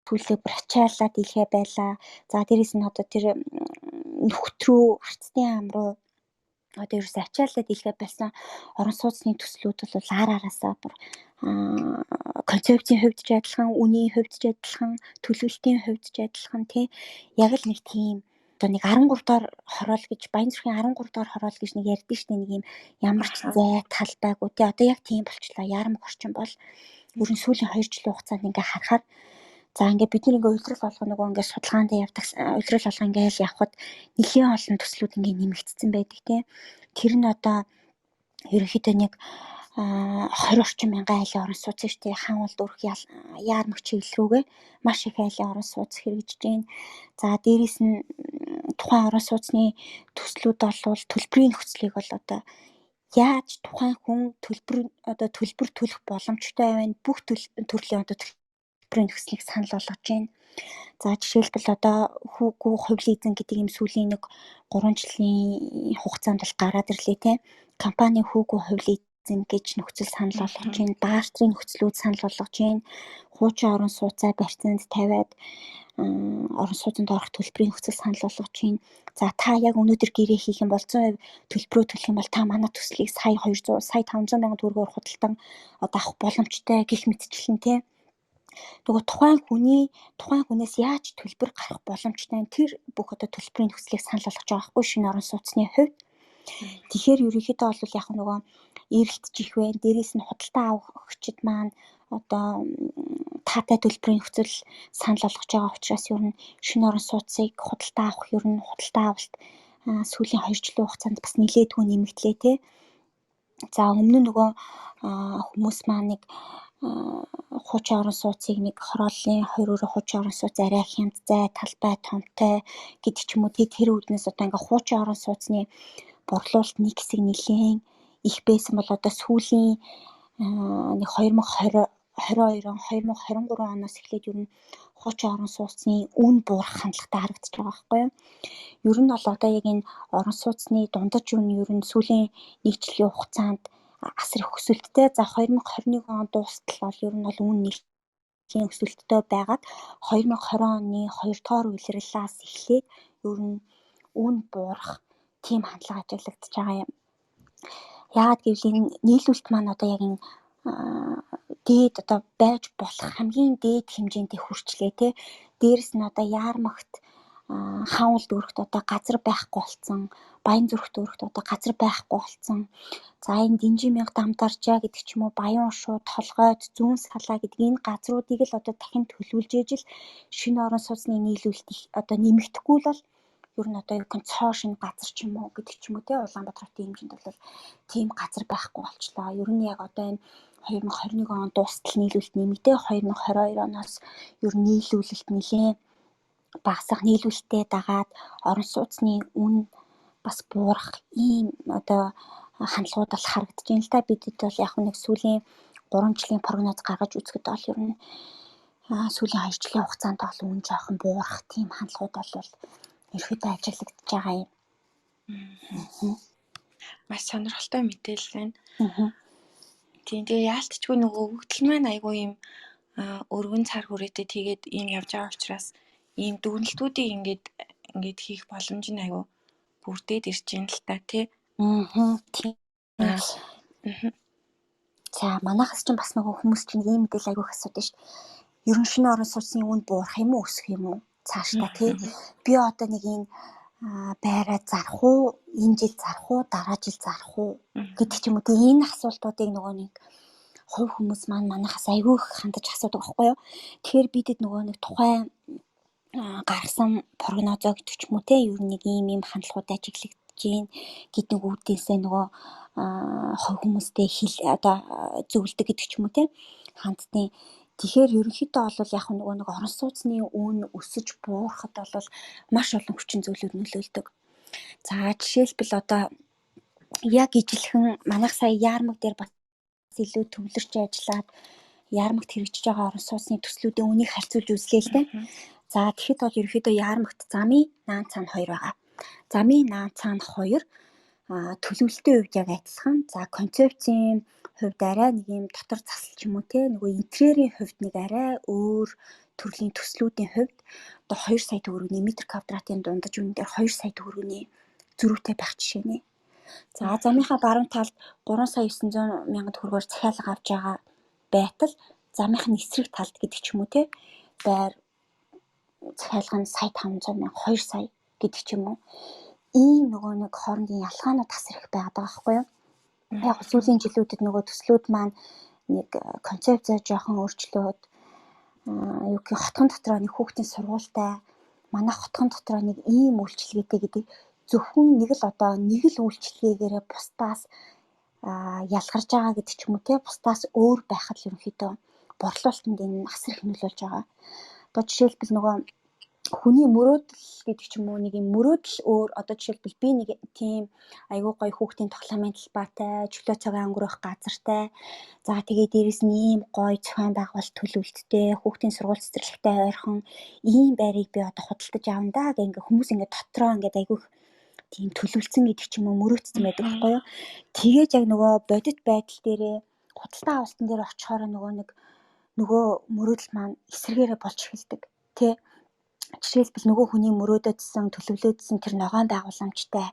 сүүлдээ бүр ачааллаа дийлхэ байлаа. За дээрэс нь одоо тэр нүхт рүү арцны ам руу одоо ерөөсөө ачааллаа дийлхэ байсан орон сууцны төслүүд бол ар араасаа бүр концепцийн хувьд ч адилхан, үнийн хувьд ч адилхан, төлөвлөлтийн хувьд ч адилхан тий. Яг л нэг тийм одоо нэг 13 дугаар хороол гэж Баян зүрхийн 13 дугаар хороол гэж нэг ярьдэн штэ, нэг юм ямар ч зай талбайгүй тий. Одоо яг тийм болчлоо. Яармаг орчин бол ер нь сүүлийн 2 жилийн хугацаанд ингээ харахаар за ингээ бид нар ингээ улирал болгоно нөгөө ингээ судалгаанд явдаг улирал болго ингээл явхад нэлийн олон төслүүд ингээ нэмэгдсэн байдаг тий. Тэр нь одоо Ерөнхийдөө нэг 20 орчим мянган айлын орон сууц шүү дээ. Хаан уул дүүрэх, Яармаг чиглэл рүүгээ маш их айлын орон сууц хэрэгжиж байна. За дээрээс нь тухайн орон сууцны төслүүд бол төлбөрийн нөхцөлийг бол одоо яаж тухайн хүн төлбөр одоо төлбөр төлөх боломжтой байна. Бүх төрлийн одоо төлбөрийн нөхцөлийг санал болгож байна. За жишээлбэл одоо хүүгүй хувь лизинг гэдэг юм сүүлийн нэг 3 жилийн хугацаанд бол гараад ирлээ те. Компани хүүгүй хувь лизинг гэж нөхцөл санал болгож байна. Бартерын нөхцлүүд санал болгож байна. Хуучин орон сууцаа барьцаанд тавиад орон сууцанд орох төлбөрийн нөхцөл санал болгож байна. За та яг өнөөдөр гэрээ хийх юм бол 100% төлбөрөө төлөх юм бол та манай төслийг сая 200 сая 500 мянган төгрөгөөр худалдан одоо авах боломжтой гэх мэтчлэн те. Нөгөө тухайн хүний тухайн хүнээс яаж төлбөр гарах боломжтой тэр бүх одоо төлбөрийн нөхцөлийг санал болгож байгаа байхгүй шинэ орон сууцны хувьд. Тэгэхээр ерөнхийдөө бол яг нөгөө эрэлтж их байна. Дээрээс нь худалдаа авахчид маань одоо таатай төлбөрийн нөхцөл санал болгож байгаа учраас ер нь шинэ орон сууцыг худалдаа авах ер нь худалдаа авалт сүүлийн 2 жилийн хугацаанд бас нэлээдгүй нэмэгдлээ те. За өмнө нь нөгөө хүмүүс маань нэг хуучин орон сууцыг нэг хорооллын 2 өрөө хуучин орон сууц арай хямд, зай талбай томтой гэдэг ч юм уу, тэр үүднээс одоо ингээ хуучин орон сууцны борлуулалт нэг хэсэг нэлээн их байсан бол одоо сүүлийн нэг 2020 22 он, 2023 оноос эхлээд ер нь хуучин орон сууцны үн буурах хандлагатай харагдаж байгаа байхгүй юу. Ер нь бол одоо яг энэ орон сууцны дундаж үн ер нь сүүлийн нэг жилийн хугацаанд асар их өсөлттэй. За 2021 он дуустал бол ер нь бол үн нэлийн өсөлттэй байгаад 2020 оны 2 дугаар улирлаас эхлээд ер нь үн буурах тийм хандлага ажиглагдаж байгаа юм. Яагаад гэвэл энэ нийлүүлэлт маань одоо яг энэ дээд одоо байж болох хамгийн дээд хэмжээнд хүрчлээ те. Дээрэс нь одоо Яармагт, Хаан уул дүүрэгт одоо газар байхгүй болсон. Баян зүрх дүүрэгт одоо газар байхгүй болсон. За энэ Динжин мянга дамдаржаа гэдэг ч юм уу, Баян ушуу, Толгойд, Зүүн салаа гэдэг энэ газруудыг л одоо дахин төлөвлөж ижил шинэ орон сууцны нийлүүлэлт их одоо нэмэгдэхгүй л бол ер нь одоо юу гэх цоо шинэ газар ч юм уу гэдэг ч юм уу те, Улаанбаатар хотын хэмжээнд бол тийм газар байхгүй болчлоо. Ер нь яг одоо энэ 2021 он дуустал нийлүүлэлт нэмэгдээ, 2022 оноос ер нь нийлүүлэлт нэлээн багасах, нийлүүлэлтээ дагаад орон сууцны үн бас буурах ийм одоо хандлагууд бол харагдаж байна л да. Бидэд бол яг нэг сүүлийн 3 жилийн прогноз гаргаж үзэхэд бол ер нь сүүлийн 2 жилийн хугацаанд бол үн жоохон буурах тийм хандлагууд бол ерөөдөө ажиглагдаж байгаа юм. Маш сонирхолтой мэдээлэл байна. Тийм, тэгээ яалтчгүй нөгөө өгөгдөл маань айгүй юм өргөн цар хүрээтэй тэгээд ийм явж байгаа учраас ийм дүгнэлтүүдийг ингээд хийх боломж нь айгүй бүрдээд ирж байна л та тий. Тийм. За манайхаас ч бас нөгөө хүмүүс чинь ийм мэдээлэл айгүй их асуудаг шүү дээ. Ер нь шинэ орон сууцны үн буурах юм уу, өсөх юм уу цаашдаа тий. Би одоо нэг энэ байраа зарах уу, энэ жил зарах уу, дараа жил зарах уу гэдэг ч юм уу. Тэгээ энэ асуултуудыг нөгөө нэг хувь хүмүүс маань манайхаас айгүй их хандаж асуудаг байхгүй юу. Тэгэхээр бидэд нөгөө нэг тухайн гаргасан прогнозоо гэдэг ч юм уу те, ер нь нэг ийм ийм хандлагууд ажиглагдаж гин гэдэг үүднээсээ нөгөө хувь хүмүүстэй хэл одоо зөвлөдөг гэдэг ч юм уу те, ханддیں۔ Тэгэхээр ерөнхийдөө бол яг нөгөө нэг орон сууцны үн өсөж буурахад бол маш олон хүчин зүйлүүд нөлөөлдөг. За жишээлбэл одоо яг ижилхэн манайх сая Яармаг дээр бас илүү төвлөрч ажиллаад Яармагт хэрэгжиж байгаа орон сууцны төслүүдийн үнийг харьцуулж үзлээ л дээ. За тэгэхэд бол ерөнхийдөө Яармагт замын наан цаана 2 байгаа. Замын наан цаана 2 төлөвлөлтийн хувьд яг адилхан. За концепцийн хувьд арай нэг юм дотор засал ч юм уу те, нөгөө интерьерийн хувьд нэг арай өөр төрлийн төслүүдийн хувьд одоо 2 сая төгрөгийн метр квадратын дундаж үнэ дээр 2 сая төгрөгийн зөрүүтэй байх жишээ нэ. За замынхаа баруун талд 3 сая 900 мянган төгрөгөөр захиалга авч байгаа байтал замынх нь эсрэг талд гэдэг ч юм уу те, байр захиалга нь сая 500 мянга, 2 сая гэдэг ч юм уу. Ийм нөгөө нэг хоорондын ялгаанууд тас их байгаад байгаа байхгүй юу? Яг сүүлийн жилүүдэд нөгөө төслүүд маань нэг концепцээ жоохон өөрчлөөд юу гэх хотхон дотроо нэг хүүхдийн сургуультай, манай хотхон дотроо нэг ийм үйлчилгээтэй гэдэг зөвхөн нэг л одоо нэг л үйлчилгээгээрээ бусдаас ялгарч байгаа гэдэг ч юм уу те, бусдаас өөр байхад л ерөнхийдөө борлуулалтанд энэ асар их нөлөөлж байгаа. Одоо жишээлбэл нөгөө хүний мөрөөдөл гэдэг ч юм уу, нэг юм мөрөөдөл өөр. Одоо жишээлбэл би нэг тийм айгүй гоё хүүхдийн тоглоомын талбайтай, чөлөө цагаа өнгөрөөх газартай. За тэгээ дээрэс нь ийм гоё зохион байгуулалт төлөвлөлттэй, хүүхдийн сургууль цэцэрлэгтэй ойрхон ийм байрыг би одоо худалдаж авна да гэх ингээ хүмүүс ингээ дотроо ингээд айгүй тийм төлөвлөсөн гэдэг ч юм уу, мөрөөдсөн байдаг байхгүй юу. Тэгээд яг нөгөө бодит байдал дээрээ худалдаа авалтан дээр очихоор нөгөө нэг нөгөө мөрөөдөл маань эсрэгээрээ болж эхэлдэг. Тэ? Жишээлбэл нөгөө хүний мөрөөдөдсөн, төлөвлөөдсөн тэр ногоон байгууламжтай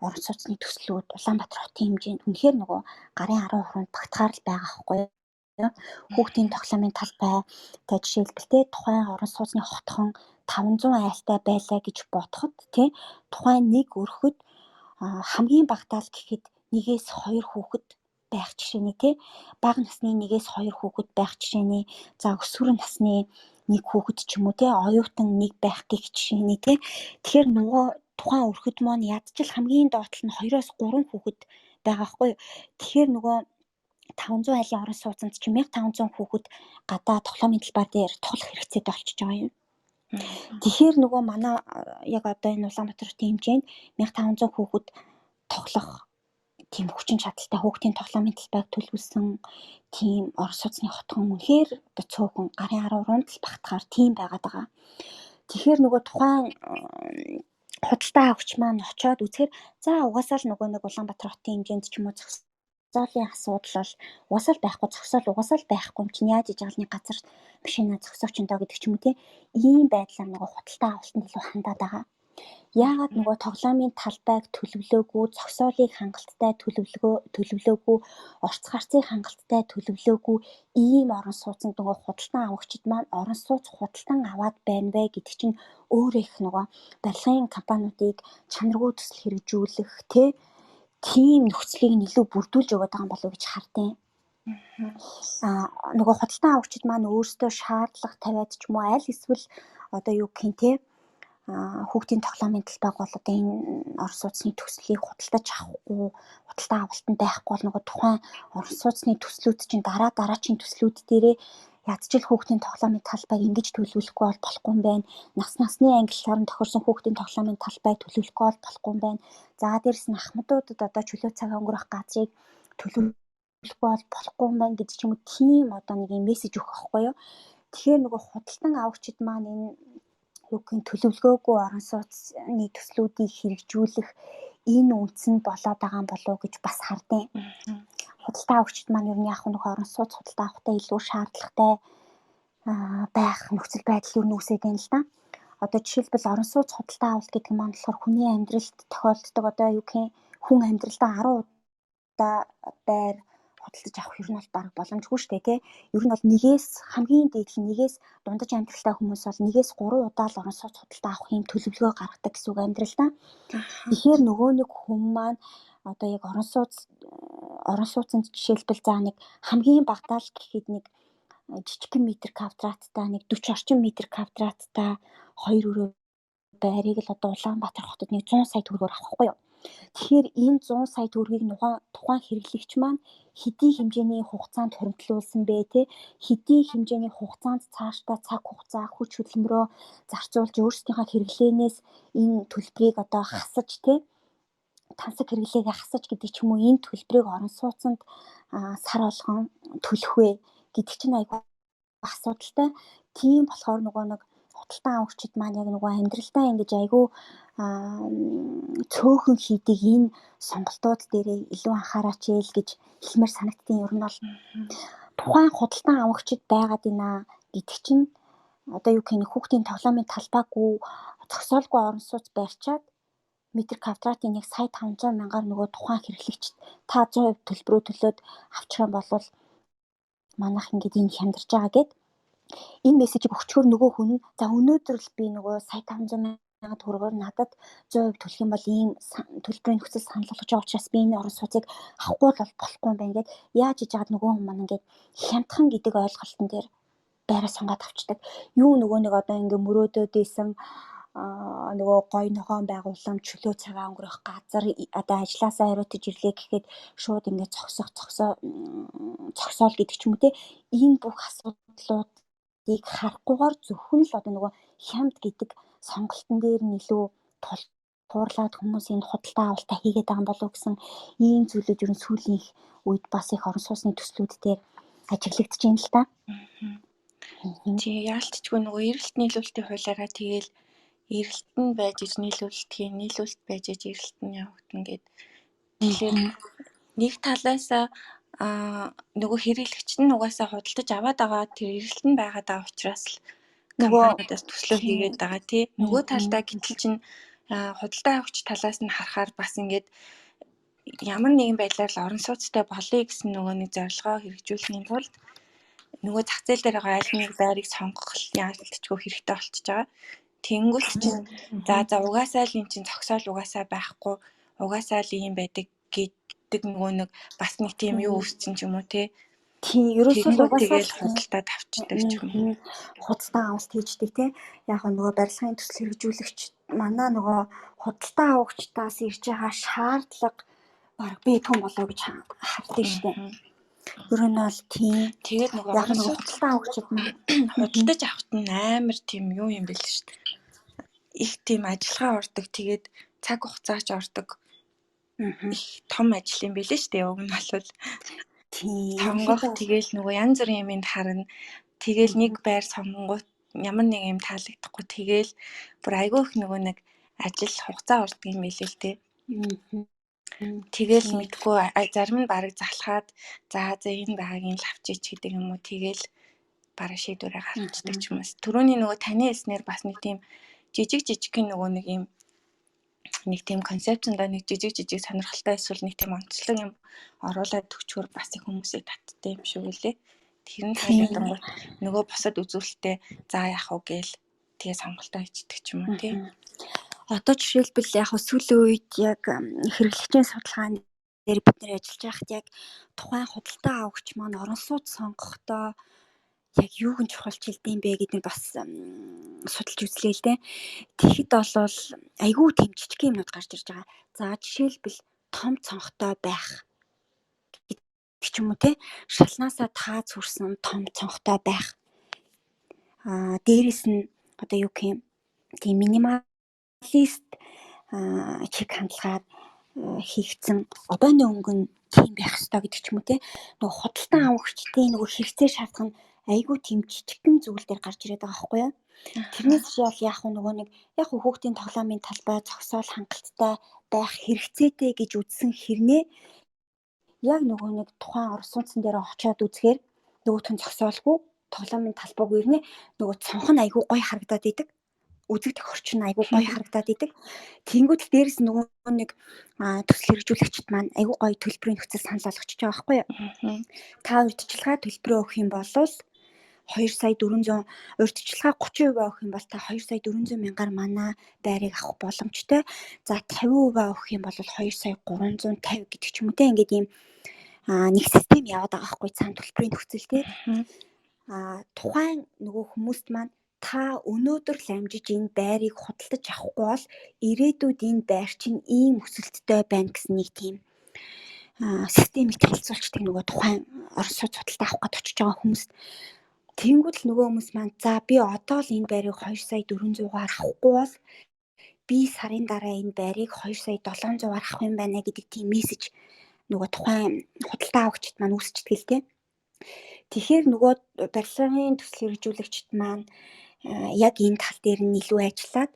орон сууцны төслүүд Улаанбаатар хотын хэмжээнд үнэхээр нөгөө гарын 10 хуруунд багтахаар л байгаа байхгүй юу? Хүүхдийн тоглоомын талбай та жишээлбэл те, тухайн орон сууцны хотхон 500 айлтай байлаа гэж бодоход те, тухайн нэг өрхөд хамгийн багадаа л гэхэд 1-2 хүүхэд байх жишээний те, бага насны 1-2 хүүхэд байх жишээний, за өсвөр насны нэг хүүхэд ч юм уу те, оюутан нэг байх гэх жишээний те. Тэгэхээр нөгөө тухайн өрхөд маань ядчил хамгийн доод нь 2-3 хүүхэд байгаа байхгүй юу. Тэгэхээр нөгөө 500 айлын орон сууцнд чинь 1500 хүүхэд гадаа тоглоомын талбай дээр тоглох хэрэгцээтэй болчихж байгаа юм. Тэгэхээр нөгөө манай яг одоо энэ Улаанбаатар хотын хэмжээнд 1500 хүүхэд тоглох тийм хүчин чадалтай хүүхдийн тоглоомын талбайг төлөвлөсөн тийм орон сууцны хотхон үнэхээр одоо цөөхөн гарын 10 руунд л багтахаар тийм байгаад байгаа. Тэгэхээр нөгөө тухайн худалдаа авагч маань очиод үзэхээр за угаасаа л нөгөө нэг Улаанбаатар хотын хэмжээнд ч юм уу зогсоолын асуудал бол угаасаа л байхгүй, зогсоол угаасаа л байхгүй юм чинь яаж иж байгаа газар машина зогсоох чинь доо гэдэг ч юм уу те, ийм байдлаар нөгөө худалдаа авалтанд илүү хандаад байгаа. Яагаад нөгөө тоглоомын талбайг төлөвлөөгүй, зогсоолыг хангалттай төлөвлөөгүй, орц гарцыг хангалттай төлөвлөөгүй ийм орон сууцнд нөгөө худалдан авагчид маань орон сууц худалдан аваад байна вэ гэдэг чинь өөр их нөгөө барилгын компаниудыг чанаргүй төсөл хэрэгжүүлэх те, тийм нөхцөлийг нь илүү бүрдүүлж өгöd байгаа юм болов уу гэж хардیں۔ Нөгөө худалдан авагчид маань өөрсдөө шаардлага тавиад ч юм уу, аль эсвэл одоо юу гэх юм те, хүүхдийн тоглоомын талбайг бол одоо энэ орон сууцны төслийг худалдаж авахгүй, худалдан авалтанд байхгүй бол нөгөө тухайн орон сууцны төслүүд чинь дараа дараачийн төслүүд дээрээ ядчил хүүхдийн тоглоомын талбайг ингэж төлөвлөхгүй бол болохгүй юм байна. Нас насны ангиллаар нь тохирсон хүүхдийн тоглоомын талбайг төлөвлөхгүй бол болохгүй юм байна. За дээрэс нь ахмадуудад одоо чөлөө цагаа өнгөрөх газрыг төлөвлөхгүй бол болохгүй юм байна гэдэг ч юм уу, тийм одоо нэг юм мессеж өгөх байхгүй юу. Тэгэхээр нөгөө худалдан авагчид маань энэ юу гэх юм төлөвлөгөөгүй орон сууцны төслүүдийг хэрэгжүүлэх энэ үндэс нь болоод байгаа юм болов уу гэж бас хардیں۔ Худалдаа авагчид маань ер нь яг нөгөө орон сууц худалдаа авахтаа илүү шаардлагатай байх нөхцөл байдал ер нь үүсээд байна л да. Одоо жишээлбэл орон сууц худалдаа авалт гэдэг маань болохоор хүний амьдралд тохиолддог одоо юу гэх юм хүн амьдралдаа 10 удаа байр худалдаж авах ер нь бол бараг боломжгүй шүү дээ тий. Ер нь бол нэгээс хамгийн дээд нь нэгээс дундаж амьдралтай хүмүүс бол 1-3 удаа л орон сууц худалдаа авах юм төлөвлөгөө гаргадаг гэсэн үг амьдралдаа. Тэгэхээр нөгөө нэг хүн маань одоо яг орон сууцнд жишээлбэл за нэг хамгийн багадаа л гэхэд нэг жижигхэн метр квадраттай нэг 40 орчим метр квадраттай хоёр өрөө байрыг л одоо Улаанбаатар хотод нэг 100 сая төгрөгөөр авах байхгүй юу? Тэгэхээр энэ 100 сая төгрөгийг тухайн хэрэглэгч маань хэдий хэмжээний хугацаанд хуримтлуулсан бэ те, хэдий хэмжээний хугацаанд цаашдаа цаг хугацаа хүч хөдөлмөрөө зарцуулж өөрсдийнхөө хэрэглээнээс энэ төлбөрийг одоо хасаж те, тансаг хэрэглээгээ хасаж гэдэг ч юм уу, энэ төлбөрийг орон сууцнд сар болгон төлөх вэ гэдэг чинь айгүй асуудалтай. Тийм болохоор нөгөө нэг худалдан авагчид маань яг нөгөө амьдралдаа ингэж айгүй цөөхөн хийдэг энэ сонголтууд дээрээ илүү анхаараач ээл гэж хэлмээр санагдтiin. Ер нь бол тухайн худалдан авагчид байгаад байна гэдэг чинь одоо юу гэх юм хүүхдийн тоглоомын талбайгүй зогсоолгүй орон сууц барьчаад метр квадратын нэг сая 500 мянгаар нөгөө тухайн хэрэглэгчид та 100% төлбөрөө төлөөд авчих юм бол манайх ингээд энэ хямдарч байгаа гэд энэ мессежийг өгчхөр нөгөө хүн нь за өнөөдөр л би нөгөө сая 500 мянга төгрөгөөр надад 100% төлөх юм бол ийм төлбөрийн нөхцөл санал болгож байгаа учраас би энэ орон сууцыг авахгүй бол болохгүй юм байна гэд яаж иж яагаад нөгөө хүн маань ингээд хямдхан гэдэг ойлголтон дээр байраа сонгоод авчдаг. Юу нөгөө нэг одоо ингээд мөрөөдөөд исэн Нөгөө гой ногоон байгууламж, чөлөө цагаа өнгөрөх газар, одоо ажилласаа хариутаж ирлээ гэхэд шууд ингээд зогсох, зогсоол гэдэг ч юм уу те. Энэ бүх асуудлуудыг харахгүйгээр зөвхөн л одоо нөгөө хямд гэдэг сонголтын дээр нь илүү тулгуурлаад хүмүүс энэ худалдаа авалтаа хийгээд байгаа юм болов уу гэсэн ийм зүйлүүд ер нь сүүлийн их үед бас их орон сууцны төслүүд дээр ажиглагдаж байна л та. Тий, яалтчгүй нөгөө эрэлт нийлүүлэлтийн хуулиараа тэгээл эрэлт нь байж иж нийлүүлэлт хийн, нийлүүлэлт байж иж эрэлт нь явагдана гэд. Тэгэхээр нэг талаасаа нөгөө хэрэглэгч нь угаасаа худалдаж аваад байгаа тэр эрэлт нь байгаад байгаа учраас л компаниудаас төслөө хийгээд байгаа тий. Нөгөө талдаа гэтэл чинь худалдаа авагч талаас нь харахаар бас ингээд ямар нэгэн байдлаар л орон сууцтай болъё гэсэн нөгөө нэг зорилгоо хэрэгжүүлэхийн тулд нөгөө зах зээл дээр байгаа аль нэг байрыг сонгох яалтчгүй хэрэгтэй болчихж байгаа. Тэнгүүт чинь за угаасаа л эн чинь зогсоол угаасаа байхгүй, угаасаа л ийм байдаг гэдэг нөгөө нэг бас нэг тийм юу үүссэн ч юм уу те. Тийм, ерөөсөө л угаасаа тэгэл худалдаад авчдаг ч юм уу. Худалдаа авалт хийждэг те. Яг нөгөө барилгын төсөл хэрэгжүүлэгч манай нөгөө худалдаа авагчдаас ирж байгаа шаардлага бараг бэдгүн болоо гэж хардаг штэ. Ер нь бол тийм. Тэгээд нөгөө яг нөгөө худалдаа авагчид маань худалдаж авахт нь амар тийм юу юм бэл штэ. Их тийм ажиллагаа ордог. Тэгээд цаг хугацаач ордог. Их том ажил юм билээ штэ. Уг нь бол тийм. Сонгох тэгэл нөгөө янз бүрийн юмыг харна. Тэгэл нэг байр сонгонгууд ямар нэг юм таалагдахгүй тэгэл бүр айгүй их нөгөө нэг ажил хугацаа ордог юм билээ л те. Тэгэл мэдгүй зарим нь бараг залхаад за за энэ байгаагийн л авчиж гэдэг юм уу, тэгэл бараг шийдвэрээ гаргацдаг ч юм уус. Түрүүний нөгөө таны хэлснээр бас нэг тийм жижиг жижигхэн нөгөө нэг юм нэг тийм концепцэндээ нэг жижиг жижиг сонирхолтой эсвэл нэг тийм онцлог юм оруулаад өчгөр бас их хүмүүсийг таттай юм шиг үлээ. Тэр нь таалагдангууд нөгөө бусад үзүүлэлтээ за яах вэ гээл тэгээ сонголтоо хийдэг ч юм уу тий. Одоо жишээлбэл яг сүүлийн үед яг хэрэглэгчийн судалгаан дээр бид нэр ажиллаж байхад яг тухайн худалдаа авагч маань орон сууц сонгохдоо яг юуг нь чухалчилд юм бэ гэдэг нь бас судалж үзлээ л дээ. Тэгэхэд бол айгүй тийм жижиг юмнууд гарч ирж байгаа. За жишээлбэл том цонхтой байх гэдэг ч юм уу те. Шалнаасаа тааз хүрсэн том цонхтой байх. Дээрэс нь одоо юу гэх юм тийм минималист чиг хандлагаар хийгдсэн обойны өнгө нь тийм байх ёстой гэдэг ч юм уу те. Нөгөө худалдан авагчдын нөгөө хэрэгцээ шаардлага нь айгүй тийм жижигхэн зүйл дээр гарч ирээд байгаа байхгүй юу? Тэрнээс бол яг нөгөө нэг яг хүүхдийн тоглоомын талбай зогсоол хангалттай байх хэрэгцээтэй гэж үзсэн хэрнээ яг нөгөө нэг тухайн орон сууцн дээр очиод үзэхээр нөгөөх нь зогсоолгүй тоглоомын талбайг ирнэ, нөгөө цонх нь айгүй гоё харагдаад идэг. Үзэгдэх орчин айгүй гоё харагдаад идэг. Тэнгүүд л дээрэс нөгөө нэг төсөл хэрэгжүүлэгчд маань айгүй гоё төлбөрийн нөхцөл санал болгочихж байгаа байхгүй юу? Та урьдчилгаа төлбөрөө өгөх юм бол 2 сая 400, урьдчилгаа 30% өгөх юм бол та 2 сая 400 мянгаар манай байрыг авах боломжтой. За 50% өгөх юм бол 2 сая 350 гэдэг ч юм уу те. Ингээд ийм нэг систем яваад байгаа байхгүй цаана төлбөрийн нөхцөл те. Тухайн нөгөө хүмүүст маань та өнөөдөр л амжиж энэ байрыг худалдаж авахгүй бол ирээдүйд энэ байр чинь ийм өсөлттэй байна гэсэн нэг тийм системийг танилцуулчихдаг нөгөө тухайн орон сууц худалдаа авах гээд очиж байгаа хүмүүст. Тэнгүүд л нөгөө хүмүүс маань за би одоо л энэ байрыг 2 сая 400-аар авахгүй бол би сарын дараа энэ байрыг 2 сая 700-аар авах юм байна гэдэг тийм мессеж нөгөө тухайн худалдаа авагчид маань үүсчдэг л дээ. Тэгэхээр нөгөө барилгын төсөл хэрэгжүүлэгчид маань яг энэ тал дээр нь илүү ажиллаад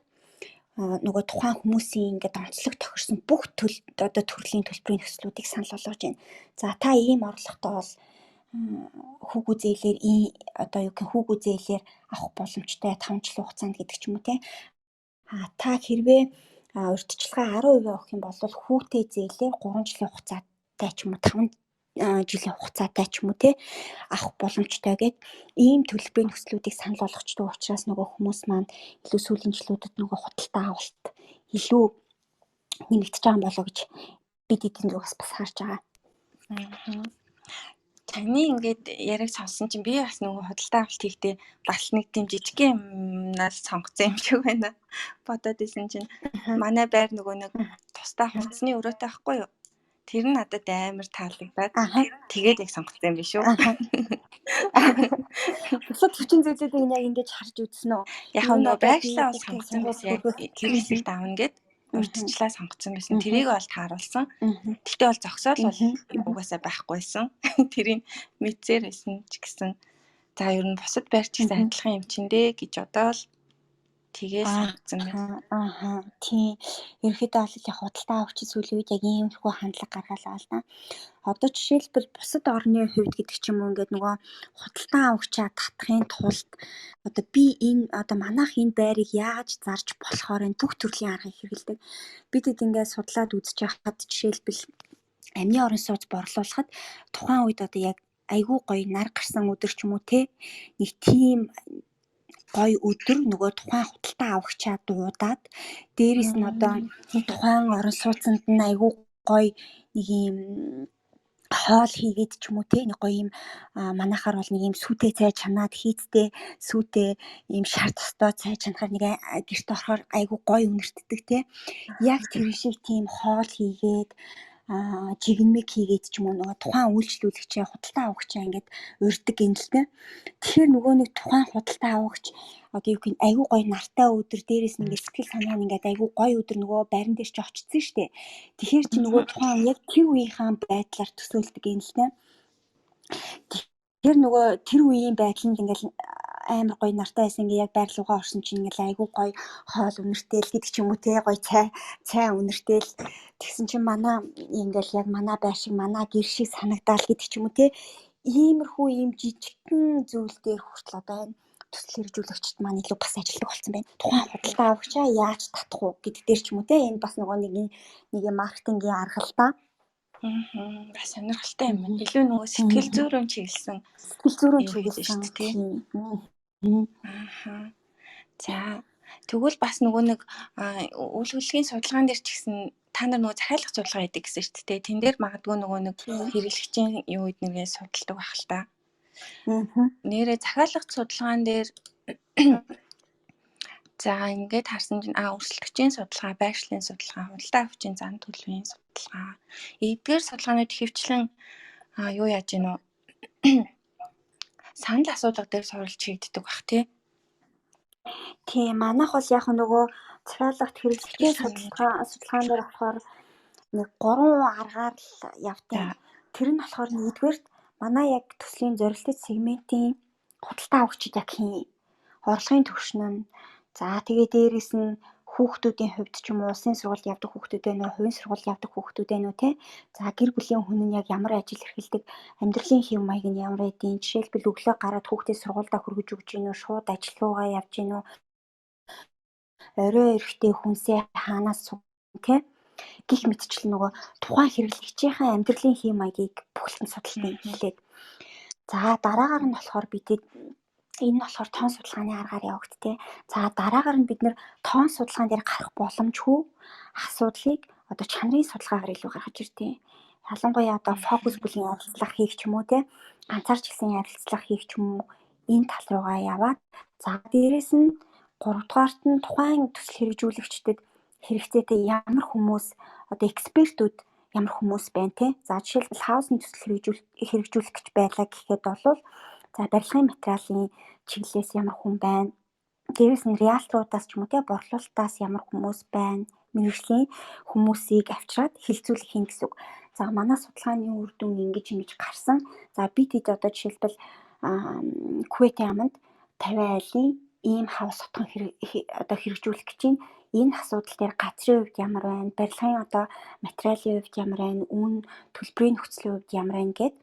нөгөө тухайн хүмүүсийн ингээд онцлог тохирсон бүх төл одоо төрлийн төлбөрийн төслүүдийг санал болгож байна. За та ийм орлоготой бол хүүгүү зээлээр ийм одоо юу гэх хүүгүү зээлээр авах боломжтой 5 жилийн хугацаанд гэдэг ч юм уу те. А та хэрвээ урьдчилгаа 10% авах юм бол хүүтэй зээлээр 3 жилийн хугацаатай ч юм уу 5 жилийн хугацаатай ч юм уу те авах боломжтой гэд ийм төлбөрийн нөхцлүүдийг санал болгочдөг учраас нөгөө хүмүүс маань илүү сүүлийн жилүүдэд нөгөө худалдаа авалт илүү нэмэгдэж байгаа юм болоо гэж бид эдийн зүгээс бас харж байгаа. Таны ингээд яриаг сонссон чинь би бас нөгөө худалдаа авалт хийхдээ бас нэг тийм жижигхэн юмнаас сонгоцсон юм шиг байна. Бодоод исэн чинь манай байр нөгөө нэг тусдаа хувцсны өрөөтэй байхгүй юу? Тэр нь надад амар таалагдаад тэгээд яг сонгоцсон юм биш үү? Бусад хүчин зүйлүүдийг яг ингэж харж үзсэн үү? Яг нөгөө байршлаа бол сонгоцсон байсан, яг тэр хэсэгт авна гэд урьдчилаа сонгоцсон байсан. Тэрийг бол тааруулсан. Гэхдээ бол зогсоол бол угаасаа байхгүйсэн. Тэрийг мэдсээр байсан ч гэсэн за ер нь бусад байр ч гэсэн адилхан юм чинь дээ гэж бодоол тэгээд сонгоцсон байна. Ааха. Тийм. Ерөнхийдөө бол яг худалдаа авагч сүүлийн үед яг иймэрхүү хандлага гаргаал байгаа л да. Одоо жишээлбэл бусад орны хувьд гэдэг ч юм уу, ингээд нөгөө худалдаа авагчаа татахын тулд одоо би энэ одоо манайх энэ байрыг яаж зарж болохоор энэ бүх төрлийн аргыг хэрэглэдэг. Бид хэд ингээд судлаад үзэж байхад жишээлбэл амны орон сууц борлуулахад тухайн үед одоо яг айгүй гоё нар гарсан өдөр ч юм уу те, нэг тийм гоё өдөр нөгөө тухайн худалдаа авагчаа дуудаад, дээрэс нь одоо тухайн орон сууцанд нь айгүй гоё нэг юм хоол хийгээд ч юм уу те, нэг гоё юм, манайхаар бол нэг юм сүүтэй цай чанаад, хийцтэй сүүтэй ийм шар тостой цай чанахаар нэг гэрт орохоор айгүй гоё үнэртдэг те. Яг тэр шиг тийм хоол хийгээд, жигнэмэг хийгээд ч юм уу, нөгөө тухайн үйлчлүүлэгчээ, худалдаа авагчаа ингээд урьдаг юм л тэ. Тэгэхээр нөгөө нэг тухайн худалдаа авагч одоо юу гэх юм, айгүй гоё нартай өдөр, дээрээс нь ингээд сэтгэл санаа нь ингээд айгүй гоё өдөр нөгөө байран дээр чи очсон штэ. Тэгэхээр чи нөгөө тухайн яг тэр үеийнхаа байдлаар төсөөлдөг юм л тэ. Тэгэхээр нөгөө тэр үеийн байдал нь ингээд амар гоё нартай байсан, ингээ яг байр руугаа орсон чинь ингээл айгүй гоё хоол үнэртэй л гэдэг ч юм уу те, гоё цай үнэртэй л тэгсэн чинь манай ингээл яг манай байр шиг, манай гэр шиг санагдаал гэдэг ч юм уу те. Иймэрхүү ийм жижигхэн зүйл дээр хүртэл одоо энэ төсөл хэрэгжүүлэгчид маань илүү бас ажилладаг болсон байна. Тухайн худалдаа авагчаа яаж татах уу гэдэг дээр ч юм уу те. Энэ бас нөгөө нэг маркетингийн арга л та. Бас сонирхолтой юм байна. Илүү нөгөө сэтгэл зүйрэн чиглэсэн. Сэтгэл зүйрэн чиглэсэн шүү дээ. Аа. За, тэгвэл бас нөгөө нэг үйл хөдлөлийн судалгаан дээр ч гэсэн та нар нөгөө захиалга судалгаа хийдэг гэсэн шүү дээ. Тэн дээр магадгүй нөгөө нэг хэрэглэгчийн юу эднэргээ судалдаг байх л та. Нэрээ захиалга судалгаан дээр за ингээд харсан чинь өрсөлдөгчийн судалгаа, байршлын судалгаа, худалдаа авагчийн зан төлөвийн судалгаа. Эдгээр судалгаанууд ихэвчлэн юу яаж гин үү? Санал асуулга дээр суурилж хийгддэг бах тий. Тийм, манайх бол яг нөгөө захиалгат хэрэглэгчийн судалгаан дээр болохоор нэг 3 аргаар л явдаг. Тэр нь болохоор нэгдүгээрт манай яг төслийн зорилттой сегментийн худалдаа авагчид яг хийн, орлогын түвшин нь, за тэгээ дээрэс нь хүүхдүүдийн хувьд ч юм уу, улсын сургуульд явдаг хүүхдүүд байна уу, хувийн сургуульд явдаг хүүхдүүд байна уу те. За, гэр бүлийн хүн нь яг ямар ажил эрхэлдэг, амьдралын хэв маяг нь ямар байдیں۔ Жишээлбэл өглөө гараад хүүхдээ сургуульдаа хүргэж өгч гин үү, шууд ажил руугаа явж гин үү, орой эрэхтэй хүнсээ хаанаас суг те. Гэх мэтчлэн нөгөө тухайн хэрэглэгчийнхээ амьдралын хэв маягийг бүхэлд нь судалдаг эхлээд. За, дараагаар нь болохоор бид энэ нь болохоор тоон судалгааны аргаар явагдтыг. За, дараагаар нь бид нэр тоон судалгаан дээр гарах боломжгүй асуудлыг одоо чанарын судалгаагаар илүү гаргаж ирдэг. Ялангуяа одоо фокус бүлгийн ярилцлага хийх ч юм уу те, ганцаарч гисэн ярилцлага хийх ч юм уу, энэ тал руугаа яваад, за дээрэс нь гуравдугаарт нь тухайн төсөл хэрэгжүүлэгчдэд хэрэгцээтэй ямар хүмүүс, одоо экспертүүд ямар хүмүүс байна те. За, жишээлбэл хаусны төсөл хэрэгжүүлэх гэж байлаа гэхэд бол за барилгын материалын чиглэлээс ямар хүн байна. Дээрээс нь риалторудаас ч юм уу те, борлуулалтаас ямар хүмүүс байна. Мэргэжлийн хүмүүсийг авчираад хилцүүлэх юм гэсэн үг. За, манай судалгааны үр дүн ингэж ингэж гарсан. За, бид хэд одоо жишээлбэл Кувейтийн аманд 50 айлын ийм хаус отхон одоо хэрэгжүүлэх гэж байна. Энэ асуудал дээр газрын хувьд ямар байна, барилгын одоо материалын хувьд ямар байна, үн төлбөрийн нөхцөлийн хувьд ямар байна гэд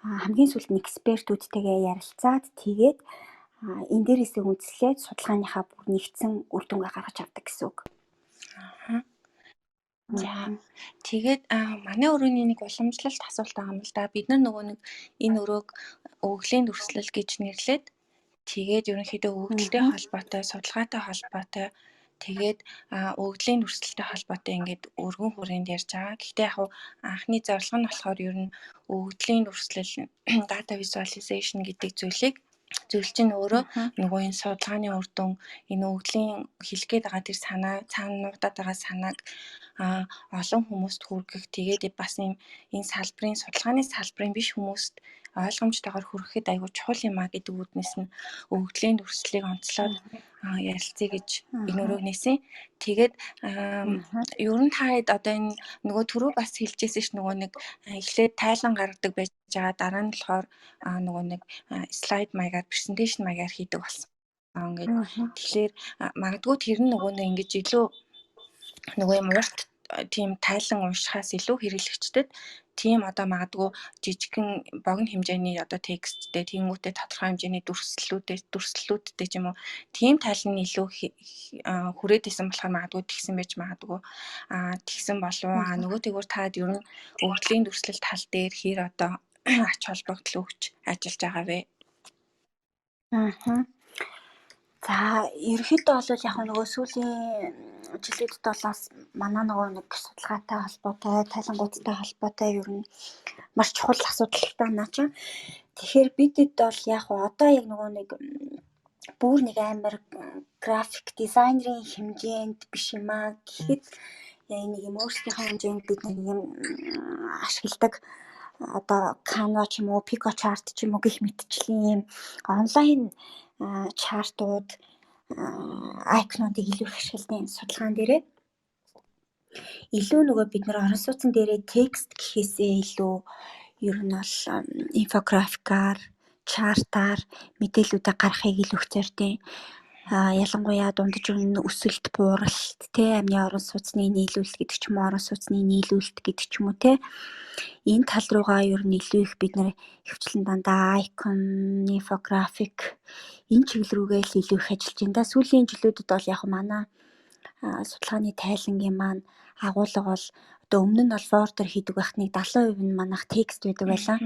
хамгийн сүүлд нь экспертүүдтэйгээ ярилцаад, тэгээд энэ дээрээсээ үндэслээд судалгааныхаа бүр нэгдсэн үр дүнгээ гаргаж авдаг гэсэн үг. За, тэгээд манай өрөөний нэг уламжлалт асуулт байгаа юм л да. Бид нар нөгөө нэг энэ өрөөг өгөгдлийн дүрслэл гэж нэрлээд, тэгээд ерөнхийдөө өгөгдөлтэй холбоотой, судалгаатай холбоотой Тэгээд өгөгдлийн дүрслэлтэй холбоотой ингээд өргөн хүрээнд ярьж байгаа. Гэхдээ яг анхны зорилго нь болохоор ер нь өгөгдлийн дүрслэл data visualization гэдэг зүйлийг зүйл чинь өөрөө нөгөө энэ судалгааны үр дүн, энэ өгөгдлийн хэлэх гээд байгаа тэр санаа, цаана нуугдаад байгаа санааг олон хүмүүст хүргэх, тэгээд бас ийм энэ салбарын судалгааны салбарын биш хүмүүст ойлгомжтойгоор хүргэхэд айгүй чухал юм а гэдэг үүднээс нь өгөгдлийн дүрслэлийг онцлоод ярилцъя гэж энэ өрөөг нээсэн. Тэгээд ер нь та хэд одоо энэ нөгөө түрүү бас хэлжсэн ш нөгөө нэг эхлээд тайлан гаргадаг байж байгаа, дараа нь болохоор нөгөө нэг слайд маягаар, presentation маягаар хийдэг болсон. Ингээд тэгэхээр магадгүй тэр нь нөгөө нэг ингэж илүү нөгөө юм урт тийм тайлан уншихаас илүү хэрэглэгчдэд тийм одоо магадгүй жижигхэн богино хэмжээний одоо тексттэй, тэгэнгүүтээ тодорхой хэмжээний дүрслэлүүдтэй ч юм уу, тийм тайлан нь илүү хүрээд исэн болохоор магадгүй тэгсэн байж магадгүй. Тэгсэн болов уу? Нөгөө тэгвэр таад ер нь өгөгдлийн дүрслэл тал дээр хэр одоо ач холбогдол өгч ажиллаж байгаа вэ? Аа. За, ерөнхийдөө бол яг нөгөө сүүлийн жилүүдэд бол бас манай нөгөө нэг судалгаатай холбоотой, тайлангуудтай холбоотой ер нь маш чухал асуудал л та наа чинь. Тэгэхээр бидэд бол яг одоо яг нөгөө нэг бүр нэг амар график дизайнерын хэмжээнд биш юм аа гэхэд яг нэг юм өөрсдийнхөө хэмжээнд бид нэг юм ашигладаг одоо Canva ч юм уу, Piktochart ч юм уу гэх мэтчлийн юм онлайн chart ууд, icon уудыг илүү их ашигладаг судалгаан дээрээ. Илүү нөгөө бид нар орон сууцан дээрээ текст гэхээсээ илүү ер нь бол инфографикаар, chart аар мэдээллүүдээ гаргахыг илүү их зорьдог. Ялангуяа дундаж үнэ, өсөлт, бууралт, тэ, амны орон сууцны нийлүүлэлт гэдэг ч юм уу, орон сууцны нийлүүлэлт гэдэг ч юм уу, тэ, энэ тал руугаа ер нь илүү их бид нэр ихэвчлэн дандаа icon, инфографик энэ чиглэл рүүгээ л илүү их ажиллаж байна да. Сүүлийн жилүүдэд бол яг манай судалгааны тайлангийн маань агуулга бол одоо өмнө нь бол Word-оор хийдэг байхад нэг 70% нь манайх текст байдаг байлаа.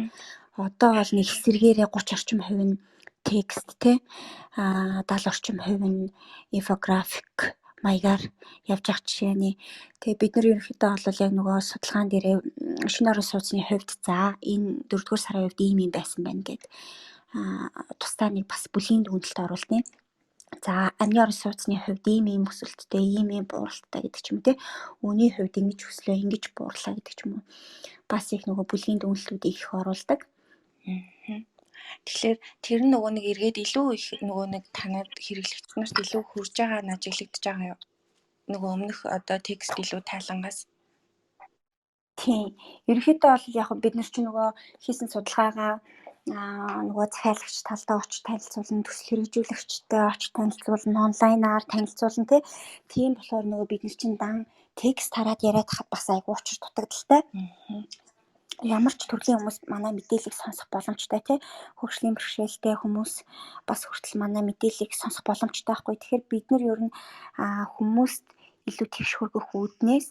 Одоо бол нэг эсэргээрээ 30 орчим хувь нь текст, те, 70 орчим хувь нь инфографик маягаар явж байгаа жишээний. Тэгээ бид нар ерөнхийдөө бол яг нөгөө судалгаан дээрээ шинэ орон сууцны хувьд за энэ дөрөвдүгээр сарын хувьд ийм юм байсан байна гэд тусдаа нэг бас бүлгийн дүгнэлт оруулна. За, амны орон сууцны хувьд ийм ийм өсөлттэй, ийм ийм бууралттай гэдэг ч юм уу, те. Үүний хувьд ингэж өслөө, ингэж буурлаа гэдэг ч юм уу. Бас их нөгөө бүлгийн дүгнэлтүүдийг их оруулдаг. Тэгэхээр тэр нь нөгөө нэг эргээд илүү их нөгөө нэг танад хэрэглэгч нарт илүү хүрж байгаа нь ажиглагдаж байгаа юу? Нөгөө өмнөх одоо текст илүү тайлангаас. Тийм. Ерөнхийдөө бол яг бид нар чинь нөгөө хийсэн судалгаагаа нөгөө захиалагч талдаа очиж танилцуулна, төсөл хэрэгжүүлэгчтэй очиж танилцуулна, онлайнаар танилцуулна, тий. Тийм болохоор нөгөө бид нар чинь дан текст хараад яриад хахад бас айгүй учир дутагдалтай. Ямар ч төрлийн хүмүүс манай мэдээллийг сонсох боломжтой, тий. Хөгжлийн бэрхшээлтэй хүмүүс бас хүртэл манай мэдээллийг сонсох боломжтой байхгүй. Тэгэхээр бид нар ер нь хүмүүст илүү тэгш хүргэх үүднээс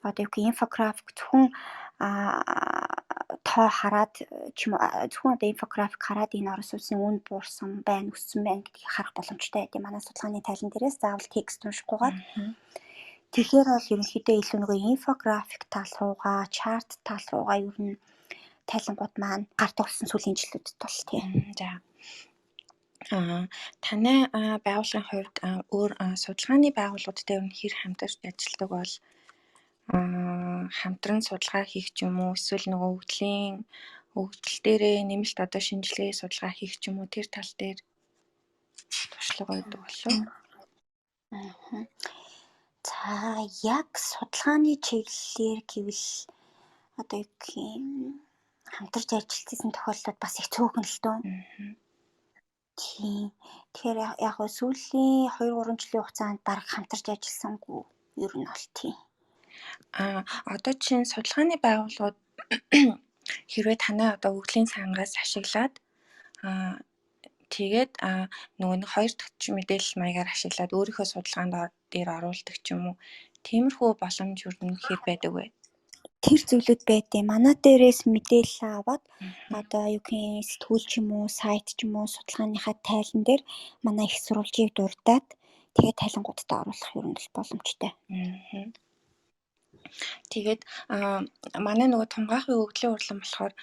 одоо юу гэх инфографик зөвхөн тоо хараад ч юм уу, зөвхөн одоо инфографик хараад энэ орон сууцны үн буурсан байна, өссөн байна гэдгийг харах боломжтой байдаг. Манай судалгааны тайлан дээрээс заавал текст уншихгүйгээр. Тэгэхээр бол ерөнхийдөө илүү нөгөө инфографик тал руугаа, chart тал руугаа ер нь тайлангууд маань гардаг болсон сүүлийн жилүүдэд бол, тийм. За. Танай байгууллагын хувьд өөр судалгааны байгууллагуудтай ер нь хэр хамтарч ажилладаг бол, хамтран судалгаа хийх ч юм уу, эсвэл нөгөө өгөгдөл дээрээ нэмэлт одоо шинжилгээ судалгаа хийх ч юм уу, тэр тал дээр туршлага байдаг болов уу? За, яг судалгааны чиглэлээр гэвэл одоо юу гэх юм, хамтарч ажилласан тохиолдлууд бас их цөөхөн л дөө. Тийм. Тэгэхээр яг сүүлийн 2 3 жилийн хугацаанд бараг хамтарч ажилласангүй ер нь бол, тийм. Одоо чинь судалгааны байгууллагууд хэрвээ танай одоо өгөгдлийн сангаас ашиглаад тэгээд нөгөө нэг хоёр дахь мэдээлэл маягаар ашиглаад өөрийнхөө судалгаанд дээр оруулдаг ч юм уу, тиймэрхүү боломж ер нь хэр байдаг вэ? Тэр зүйлүүд байдیں۔ Манай дээрээс мэдээлэл аваад одоо юу гэх юм, сэтгүүл ч юм уу, сайт ч юм уу, судалгааныхаа тайлан дээр манай их сурвалжийг дурдаад Тэгээд тайлангуудтай оруулах ер нь бол боломжтой. Тэгээд манай нөгөө тунгаахын өгөгдлийн урлан болохоор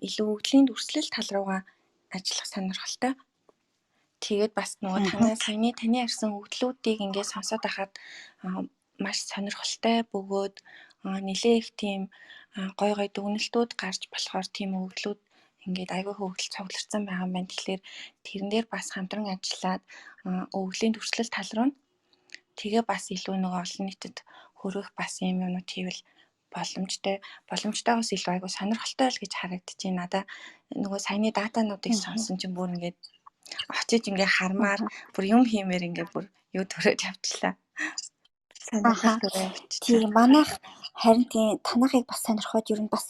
илүү өгөгдлийн дүрслэл тал руугаа ажиллах сонирхолтой. Тэгээд бас нөгөө танай саяны таны ярьсан өгөгдлүүдийг ингээд сонсоод байхад маш сонирхолтой бөгөөд нэлээ их тийм гой гой дүгнэлтүүд гарч болохоор тийм өгөгдлүүд ингээд айгүй хөгжил цугларсан байгаа юм байна. Тэгэхээр тэрэн дээр бас хамтран ажиллаад өгөгдлийн дүрслэл тал руу нь тэгээ бас илүү нөгөө олон нийтэд хөрөх бас юм юмнууд хийвэл боломжтойгоос илүү айгүй сонирхолтой л гэж харагдчихээн. Надаа нөгөө саяны датануудыг сонсон чинь бүр ингээд очиж ингээ хармаар бүр юм хиймээр ингээ бүр юу төрөөд явчлаа. Сонирхол төрөө явчихлаа. Тийм, манайх харин тийм танахыг бас сонирхоод ер нь бас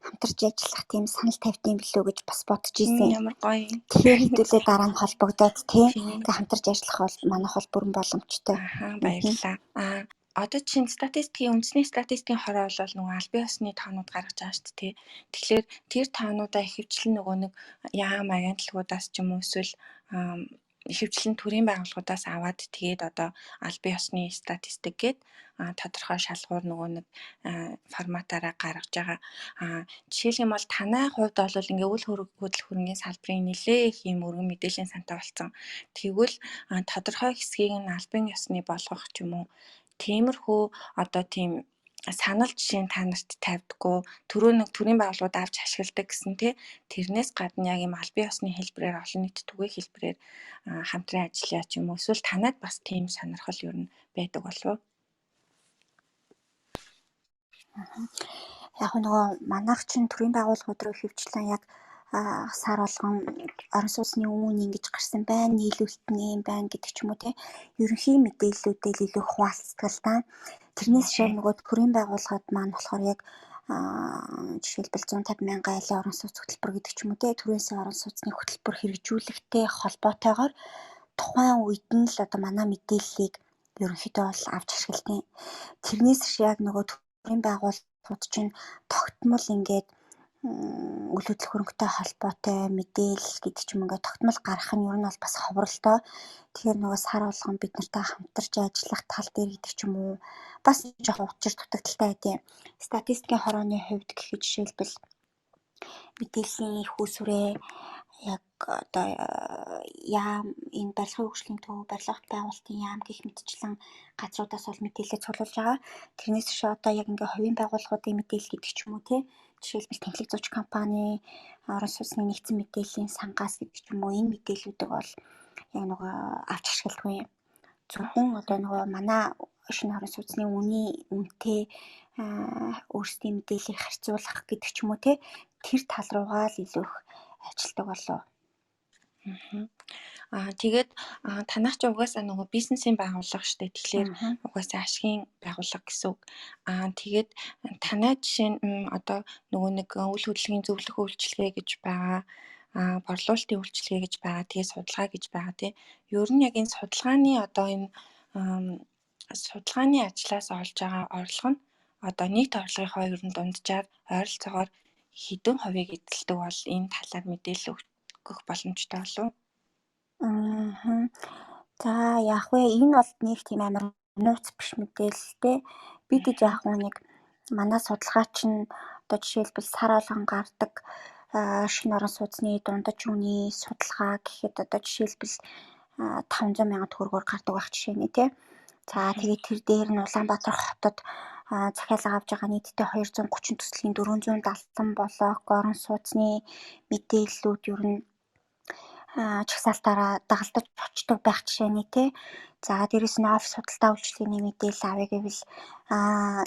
хамтарч ажиллах тийм санал тавьд юм билүү гэж бас бодож исэн. Ямар гоё. Тэгэхээр хэдүүлээ дараа нь холбогдоод тийм ингээ хамтарч ажиллах бол манайх бол бүрэн боломжтой. Аха, баярлалаа. Одоо чинь статистикийн үндэсний статистикийн хороо бол нөгөө албан ёсны тоонууд гаргаж байгаа шүү дээ. Тэгэхээр тэр тоонуудаа ихэвчлэн нөгөө нэг яам агентлагуудаас ч юм уу эсвэл ихэвчлэн төрийн байгууллагуудаас аваад тэгээд одоо албан ёсны статистик гээд тодорхой шалгуур нөгөө нэг форматаараа гаргаж байгаа. Жишээлх юм бол танай хувьд бол ингээ үйл хөдлөх хөрөнгийн салбарын нэлээ их юм өргөн мэдээллийн сантай болсон. Тэгвэл тодорхой хэсгийг нь албан ёсны болгох ч юм уу тиймэрхүү одоо тийм санал жишээ нь та нарт тавьдаггүй түрүү нэг төрийн байгууллагууд авч ашигладаг гэсэн тий тэрнээс гадна яг юм албан ёсны хэлбэрээр олон нийтэд түгээх хэлбэрээр хамтран ажиллая ч юм уу эсвэл танад бас тийм сонирхол ер нь байдаг болов уу? Яг нөгөө манайх чинь төрийн байгууллагууд руу ихэвчлэн яг сар болгон орон сууцны үн ингэж гарсан байна, нийлүүлэлт нь юм байна гэдэг ч юм уу те. Ерөнхий мэдээллүүдээ л илүү хуваалцдаг л та. Тэрнээс шал нөгөө төрийн байгууллагад маань болохоор яг жишээлбэл 150 мянган айлын орон сууц хөтөлбөр гэдэг ч юм уу те. Төрөөсөө орон сууцны хөтөлбөр хэрэгжүүлэхтэй холбоотойгоор тухайн үед нь л одоо манай мэдээллийг ерөнхийдөө бол авч ашигладаг. Тэрнээс ш яг нөгөө төрийн байгууллагууд чинь тогтмол ингээд үйл хөдлөх хөрөнгөтэй холбоотой мэдээлэл гэдэг ч юм ингээд тогтмол гаргах нь ер нь бол бас ховролтой. Тэгэхээр нөгөө сар болгон бид нартай хамтарч ажиллах тал дээр гэдэг ч юм уу бас жоохон учир дутагдaltaй байдیں۔ Статистикийн хорооны хувьд гэхэд жишээлбэл мэдээллийн их усүрээ яг одоо яам энэ барилгын хөгжлийн төв, барилга байгуулалтын яам гэх мэтчлэн газруудаас бол мэдээлэл цуглуулж байгаа. Тэрнээс биш одоо яг ингээ хувийн байгууллагуудын мэдээлэл гэдэг ч юм уу те. Жишээлбэл тэнхлэг зууч компани, орон сууцны нэгдсэн мэдээллийн сангаас гэдэг ч юм уу энэ мэдээллүүдийг бол яг нөгөө авч ашигладаг юм. Зөвхөн одоо нөгөө манай шинэ орон сууцны үнийн үнэтэй өөрсдийн мэдээллийг харьцуулах гэдэг ч юм уу те. Тэр тал руугаа л илүү их ажилтдаг болов. Тэгээд танах ч угаасаа нөгөө бизнесийн байгууллага штэ. Тэгэхээр угаасаа ашигын байгууллага гэсэн үг. Тэгээд танай жишээ нь одоо нөгөө нэг үйл хөдлөлийн зөвлөх үйлчилгээ гэж байгаа, борлуулалтын үйлчилгээ гэж байгаа, тэгээд судалгаа гэж байгаа тий. Ер нь яг энэ судалгааны одоо энэ судалгааны ажлаас олж байгаа орлого нь одоо нийт орлогынхоо ер нь дунджаар ойролцоогоор хэдэн хувийг эзэлдэг бол энэ талаар мэдээлэл өгөх боломжтой болов уу? За яг вэ энэ бол нэг тийм амар нууц биш мэдээлэлтэй. Бид яг нэг манай судалгаа чинь одоо жишээлбэл сар болгон гардаг шинэ орон сууцны дундаж үний судалгаа гэхэд одоо жишээлбэл 500 мянган төгрөгөөр гардаг байх жишээ нэ тий. За тэгээд тэр дээр нь Улаанбаатар хотод захиалга авч байгаа нийтдээ 230 төслийн 470 блок орон сууцны мэдээллүүд ер нь чагсаалтаараа дагалдаж очдог байх жишээний тий. За дээрэс нь офис худалдаа үйлчилгээний мэдээлэл авъя гэвэл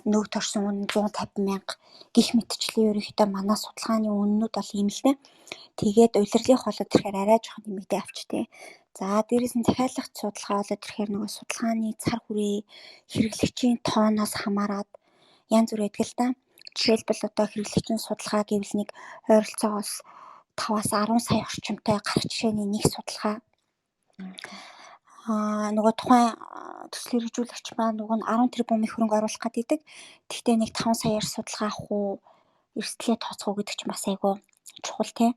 нөөт орсон үн 150 мянга гих мэтчлэн ерөнхийдөө манай судалгааны үннүүд бол ийм л дээ. Тэгээд улирлынх болоод ирэхээр арай жоохон нэмэгдээ авчтэй. За дээрэс нь захиалгах судалгаа болоод ирэхээр нөгөө судалгааны цар хүрээ хэрэглэгчийн тооноос хамаарат янз бүр байдаг л да. Жишээлбэл одоо хэрэглэгчийн судалгаа гэвэл нэг ойролцоогоос 5-аас 10 сая орчимтай гарах жишээний нэг судалгаа. Нөгөө тухайн төсөл хэрэгжүүлэгч маань нөгөө нь 10 тэрбумын хөрөнгө оруулах гэдэг. Гэхдээ нэг 5 саяар судалгаа авах уу, эрсдлээ тооцох уу гэдэг чинь бас айгүй чухал тий.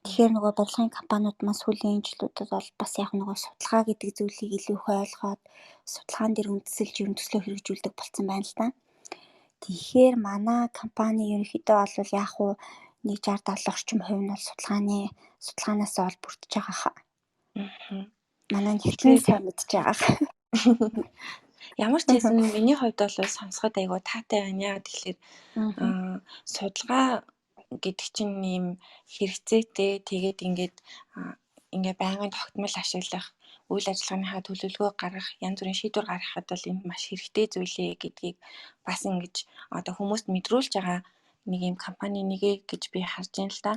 Тэгэхээр нөгөө барилгын компаниуд маань сүүлийн жилүүдэд бол бас яг нөгөө судалгаа гэдэг зүйлийг илүү их ойлгоод судалгаан дээр үндэслэж ер нь төслөө хэрэгжүүлдэг болсон байна л да. Тэгэхээр манай компани ерөнхийдөө бол яг уу нэг 60 70 орчим хувь нь бол судалгаанаас ол бүрдэж байгаа хаа. Манай нэгтлэн сайн мэдж байгаа. Ямар ч байсан миний хувьд бол сонсоход айгүй таатай байна. Яагаад тэгэхээр судалгаа гэдэг чинь ийм хэрэгцээтэй, тэгээд ингээд ингээ байнгын тогтмол ашиглах, үйл ажиллагааныхаа төлөвлөгөө гаргах, янз бүрийн шийдвэр гаргахад бол энэ маш хэрэгтэй зүйлээ гэдгийг бас ингэж одоо хүмүүст мэдрүүлж байгаа нэг юм компани нэгэ гэж би харж байна л да.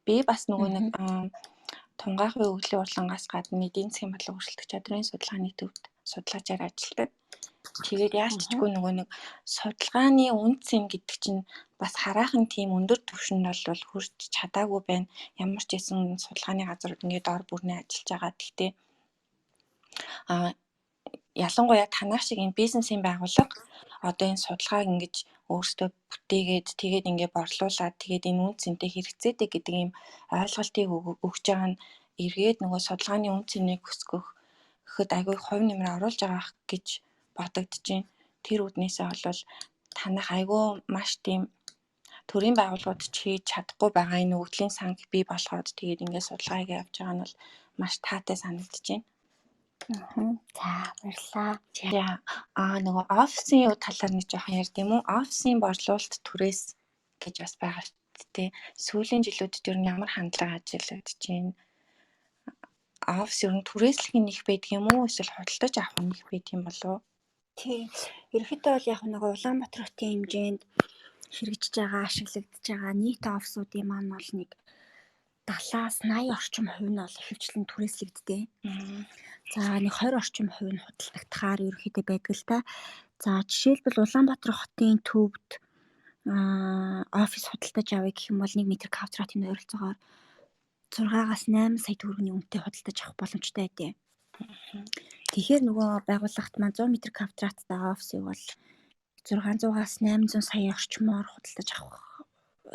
Би бас нөгөө нэг тунгаахын өглийн урлангаас гадна эдийн засгийн бодлого өрсөлдөх чадрын судалгааны төвд судлаачаар ажилладаг. Тэгээд яалтчгүй нөгөө нэг судалгааны үн цэн гэдэг чинь бас хараахан тийм өндөр түвшинд бол хүрч чадаагүй байна. Ямар ч байсан судалгааны газрууд ингээд дор бүрнээ ажиллаж байгаа. Гэхдээ ялангуяа танах шиг энэ бизнесийн байгууллага одоо энэ судалгааг ингэж өөрсдөө бүтээгээд тэгээд ингээ борлуулад тэгээд энэ үн цэнтэй хэрэгцээтэй гэдэг ийм ойлголтыг өгж байгаа нь эргээд нөгөө судалгааны үн цэнийг өсгөхөд айгүй хувь нэмрээ оруулж байгаа гэж бодогдож байна. Тэр үднээсээ бол танах айгүй маш тийм төрийн байгууллагууд ч хийж чадахгүй байгаа энэ өгөгдлийн санг бий болгоод тэгээд ингээ судалгаа хийгээ явж байгаа нь бол маш таатай санагдаж байна. За, баярлалаа. За, нөгөө офисын юу талаар нэг жоохон ярьд юм уу? Офисын борлуулалт түрээс гэж бас байгаа шүү дээ. Сүүлийн жилүүдэд ер нь ямар хандлага ажиглагдаж байна? Офис ер нь түрээслэх нь их байдаг юм уу? Эсвэл худалдаж авах нь их байдаг юм болов уу? Тийм. Ерөнхийдөө бол яг нөгөө Улаанбаатар хотын хэмжээнд хэрэгжиж байгаа, ашиглагдаж байгаа нийт офисуудын маань бол нэг 70-аас 80 орчим хувь нь бол ихэвчлэн түрээслэгддэг. За, нэг 20 орчим хувь нь худалдагдахаар ерөнхийдөө байдаг л та. За, жишээлбэл Улаанбаатар хотын төвд офис худалдаж авъя гэх юм бол 1 метр квадратын ойролцоогоор 6-аас 8 сая төгрөгийн үнэтэй худалдаж авах боломжтой байдаг. Тэгэхээр нөгөө байгууллагт маань 100 метр квадраттай офисыг бол 600-аас 800 сая орчмоор худалдаж авах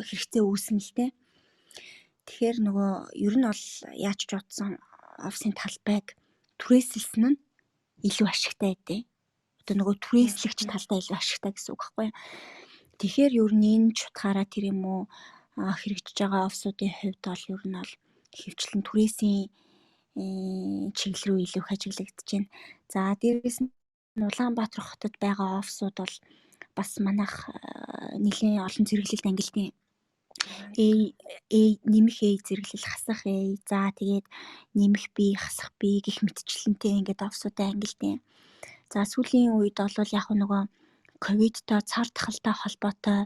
хэрэгцээ үүснэ л дээ. Тэгэхээр нөгөө ер нь бол яаж ч утсан офисын талбайг түрээсэлсэн нь илүү ашигтай байдیں۔ Одоо нөгөө түрээслэгч талдаа илүү ашигтай гэсэн үг байхгүй юу? Тэгэхээр ер нь энэ ч утгаараа тэр юм уу хэрэгжиж байгаа офисуудын хувьд бол ер нь бол ихэвчлэн түрээсийн чиглэл рүү илүү их ажиглагдаж байна. За, дээрээс нь Улаанбаатар хотод байгаа офисууд бол бас манайх нэлийн олон зэрэглэлд ангилдаг. A, A нэмэх A зэрэглэл, хасах A, за тэгээд нэмэх B, хасах B гэх мэтчилэнтэй ингээд офисуудаа ангилдаг. За, сүүлийн үед бол яг нөгөө ковидтой, цар тахалтай холбоотой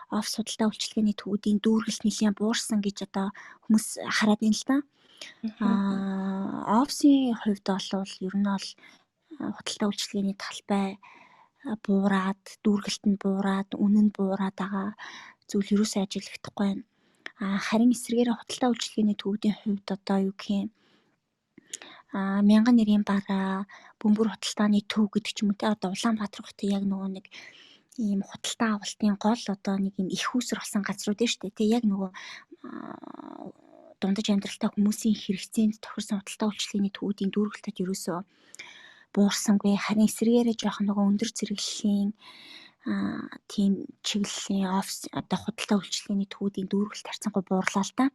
офис худалдаа үйлчилгээний төвүүдийн дүүргэлт нэлээд буурсан гэж одоо хүмүүс хараад байна л да. Офисын хувьд бол ер нь бол худалдаа үйлчилгээний талбай буураад, дүүргэлт нь буураад, үнэ нь буураад байгаа зүйл ерөөсөө ажиглагдахгүй байна. Харин эсрэгээрээ худалдаа үйлчилгээний төвүүдийн хувьд одоо юу гэх юм мянган нэрийн бараа, бөмбөр худалдааны төв гэдэг ч юм уу те, одоо Улаанбаатар хотын яг нөгөө нэг ийм худалдаа авалтын гол одоо нэг юм их үүсэр болсон газрууд нь шүү дээ. Тэ яг нөгөө дундаж амьдралтай хүмүүсийн хэрэгцээнд тохирсон худалдаа үйлчилгээний төвүүдийн дүүргэлтэд ерөөсөө буурсангүй. Харин эсрэгээрээ жоохон нөгөө өндөр зэрэглэлийн тийм чиглэлийн офис одоо худалдаа үйлчилгээний төвүүдийн дүүргэлт харьцангуй буурлаа л да.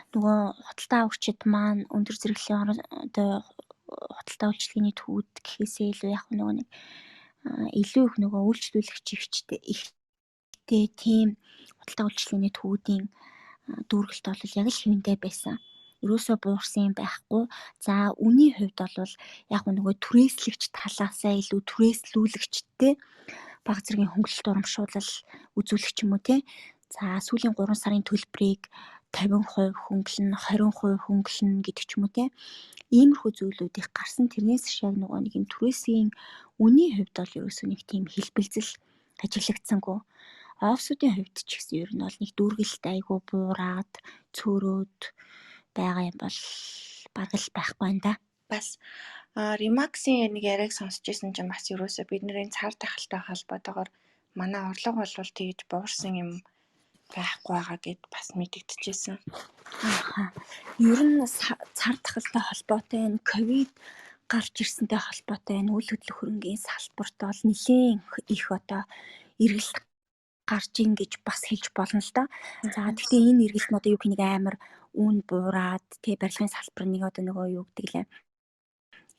Нөгөө худалдаа авагчид маань өндөр зэрэглэлийн одоо худалдаа үйлчилгээний төвүүд гэхээсээ илүү яг нөгөө нэг илүү их нөгөө үйлчлүүлэгч ихтэй тийм худалдаа үйлчилгээний төвүүдийн дүүргэлт бол яг л хэвэндээ байсан. Ерөөсөө буурсан юм байхгүй. За, үнийн хувьд бол яг нөгөө түрээслэгч талаасаа илүү түрээслүүлэгчтэй баг зэргийн хөнгөлөлт урамшуулал үзүүлэх ч юм уу те. За, сүүлийн 3 сарын төлбөрийг 50% хөнгөлнө, 20% хөнгөлнө гэдэг ч юм уу те. Иймэрхүү зүйлүүд их гарсан. Тэрнээс биш яг нөгөө нэг юм түрээсийн үнийн хувьд бол ерөөсөө нэг тийм хэлбэлзэл ажиглагдсангүй. Офисуудын хувьд ч гэсэн ер нь бол нэг дүүргэлт айгүй буураад, цөөрөөд байгаа юм бол бараг л байхгүй байна да. Бас Remax-ийн нэг яриаг сонсч ирсэн чинь бас ерөөсөө бидний цар тахалтай холбоотойгоор манай орлого бол тэгж буурсан юм Байхгүй байгаа гэд бас мэдэгдэжсэн. Аа. Ер нь цар тахалтай холбоотой энэ ковид гарч ирсэнтэй холбоотой энэ үйл хөдлөх хөрөнгийн салбарт бол нэлээд их одоо эргэлт гарч ийн гэж бас хэлж болно л да. За, гэхдээ энэ эргэлт нь одоо юу гэх нэг амар үн буураад тий барилгын салбар нэг одоо нөгөө юу гэдэг лээ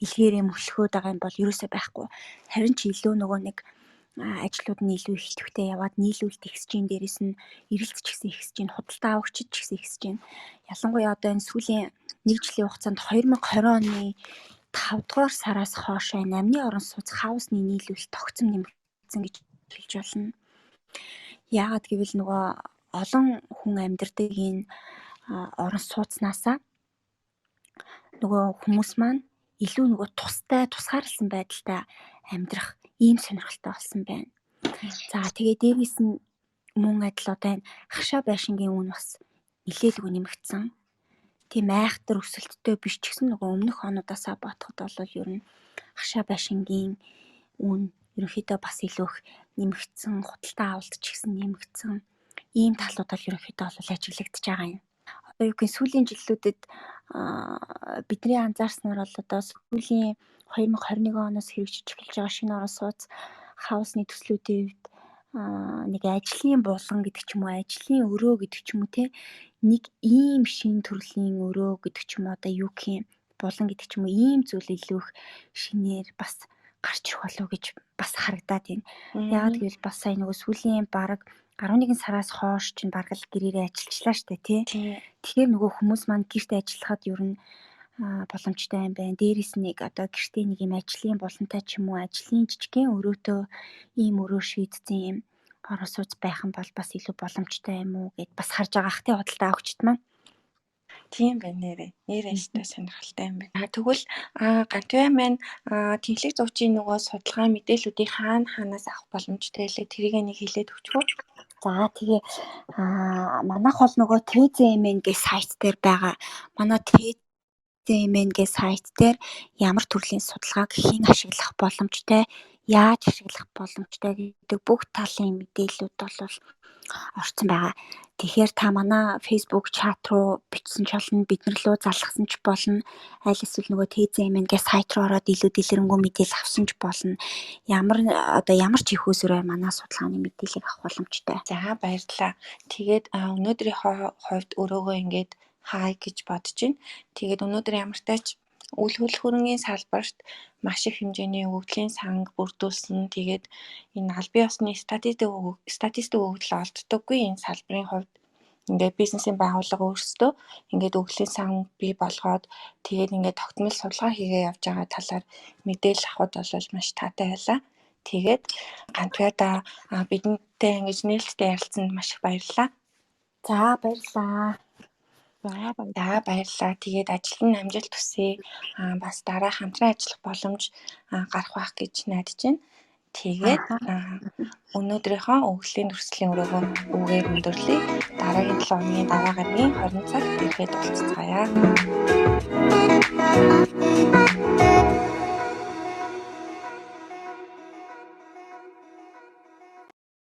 илгээрээ мөлхөөд байгаа юм бол ерөөсөө байхгүй. Харин ч илүү нөгөө нэг ажлууд нь илүү их идэвхтэй яваад нийлүүлэлт ихсэж чинь, дээрэс нь эрэлт ч гэсэн ихсэж чинь, худалдаа авагчид ч гэсэн ихсэж чинь. Ялангуяа одоо энэ сүүлийн нэг жилийн хугацаанд 2020 оны 5 дугаар сараас хойш намны орон сууц хаусны нийлүүлэлт тогтсон нэмэгдсэн гэж хэлж болно. Яагаад гэвэл нөгөө олон хүн амьдардаг энэ орон сууцнаасаа нөгөө хүмүүс маань илүү нөгөө тустай, тусгаарласан байдалтай амьдрах ийм сонирхолтой болсон байна. За, тэгээ дээрээс нь мөн адил одоо энэ хашаа байшингийн үн бас нэлээлгүй нэмэгдсэн. Тийм айхтар өсөлттэй биш ч гэсэн нөгөө өмнөх онуудаасаа бодоход бол ер нь хашаа байшингийн үн ерөнхийдөө бас илүү их нэмэгдсэн, худалдаа авалт ч гэсэн нэмэгдсэн. Ийм талууд бол ерөнхийдөө бол ажиглагдаж байгаа юм. Одоо юу гэх сүүлийн жилүүдэд бидний анзаарснаар бол одоо сүүлийн 2021 оноос хэрэгжиж эхэлж байгаа шинэ орон сууц хаусны төслүүдийн хувьд нэг ажлын булган гэдэг ч юм уу, ажлын өрөө гэдэг ч юм уу те, нэг ийм шин төрлийн өрөө гэдэг ч юм уу, одоо юу гэх юм, булан гэдэг ч юм уу, ийм зүйл илүү их шинээр бас гарч ирэх болов гэж бас харагдаад байна. Яагаад гэвэл бас сая нөгөө сүүлийн бараг 11 сараас хойш чинь бараг л гэрээрээ ажиллажлаа штэ тий. Тэгэхээр нөгөө хүмүүс маань гэрт ажиллахад ер нь боломжтой юм байна. Дээрээс нэг одоо гэртээ нэг юм ажлын булантай ч юм уу, ажлын жижигхэн өрөөтөө ийм өрөө шийдсэн юм орон сууц байх юм бол бас илүү боломжтой юм уу гэд бас харж байгаа ах тий худалдаа авагчид маань. Тийм байна нэрээ. Нэрээ өстой сонирхолтой юм байна. Тэгвэл Гантвяа маань тэнхлэг зуучийн нөгөө судалгаа мэдээллүүдийг хаана хаанаас авах боломжтой лээ? Тэрийг нэг хэлээд өгч үү? За, тэгээ манайх бол нөгөө TZMN гэх сайт дээр байгаа. Манай TZMN гэх сайт дээр ямар төрлийн судалгааг хэн ашиглах боломжтой, яаж ашиглах боломжтой гэдэг бүх талын мэдээллүүд бол орсон байгаа. Тэгэхээр та манай Facebook чат руу бичсэн ч болно, бид нар руу залгасан ч болно. Аль эсвэл нөгөө TZMN гэх сайт руу ороод илүү дэлгэрэнгүй мэдээлэл авсан ч болно. Ямар одоо ямар ч их усрээр манай судалгааны мэдээллийг авах боломжтой. За, баярлалаа. Тэгээд өнөөдрийнхөө хувьд өрөөгөө ингээд хай гэж бодож байна. Тэгээд өнөөдөр ямартай ч үл хөдлөх хөрөнгийн салбарт маш их хэмжээний өгөгдлийн санг бүрдүүлсэн. Тэгээд энэ албан ёсны статистик өгөгдөл олддоггүй энэ салбарын хувьд ингээд бизнесийн байгууллага өөрсдөө ингээд өгөгдлийн сан бий болгоод, тэгээд ингээд тогтмол судалгаа хийгээ явж байгаа талаар мэдээлэл авахд бол маш таатай байлаа. Тэгээд Гантвяада бидэнтэй ингэж нээлттэй ярилцсанд маш их баярлалаа. За, баярлалаа. За, баярлалаа. Тэгээд ажилд нь амжилт хүсье. Бас дараа хамтран ажиллах боломж гарах байх гэж найдаж байна. Тэгээд өнөөдрийнхөө өгөгдлийн дүрслийн өрөөгөө үүгээр өндөрлөе. Дараагийн 7 хоногийн дараа гарагийн 20 цагт иргэд уулзцаая.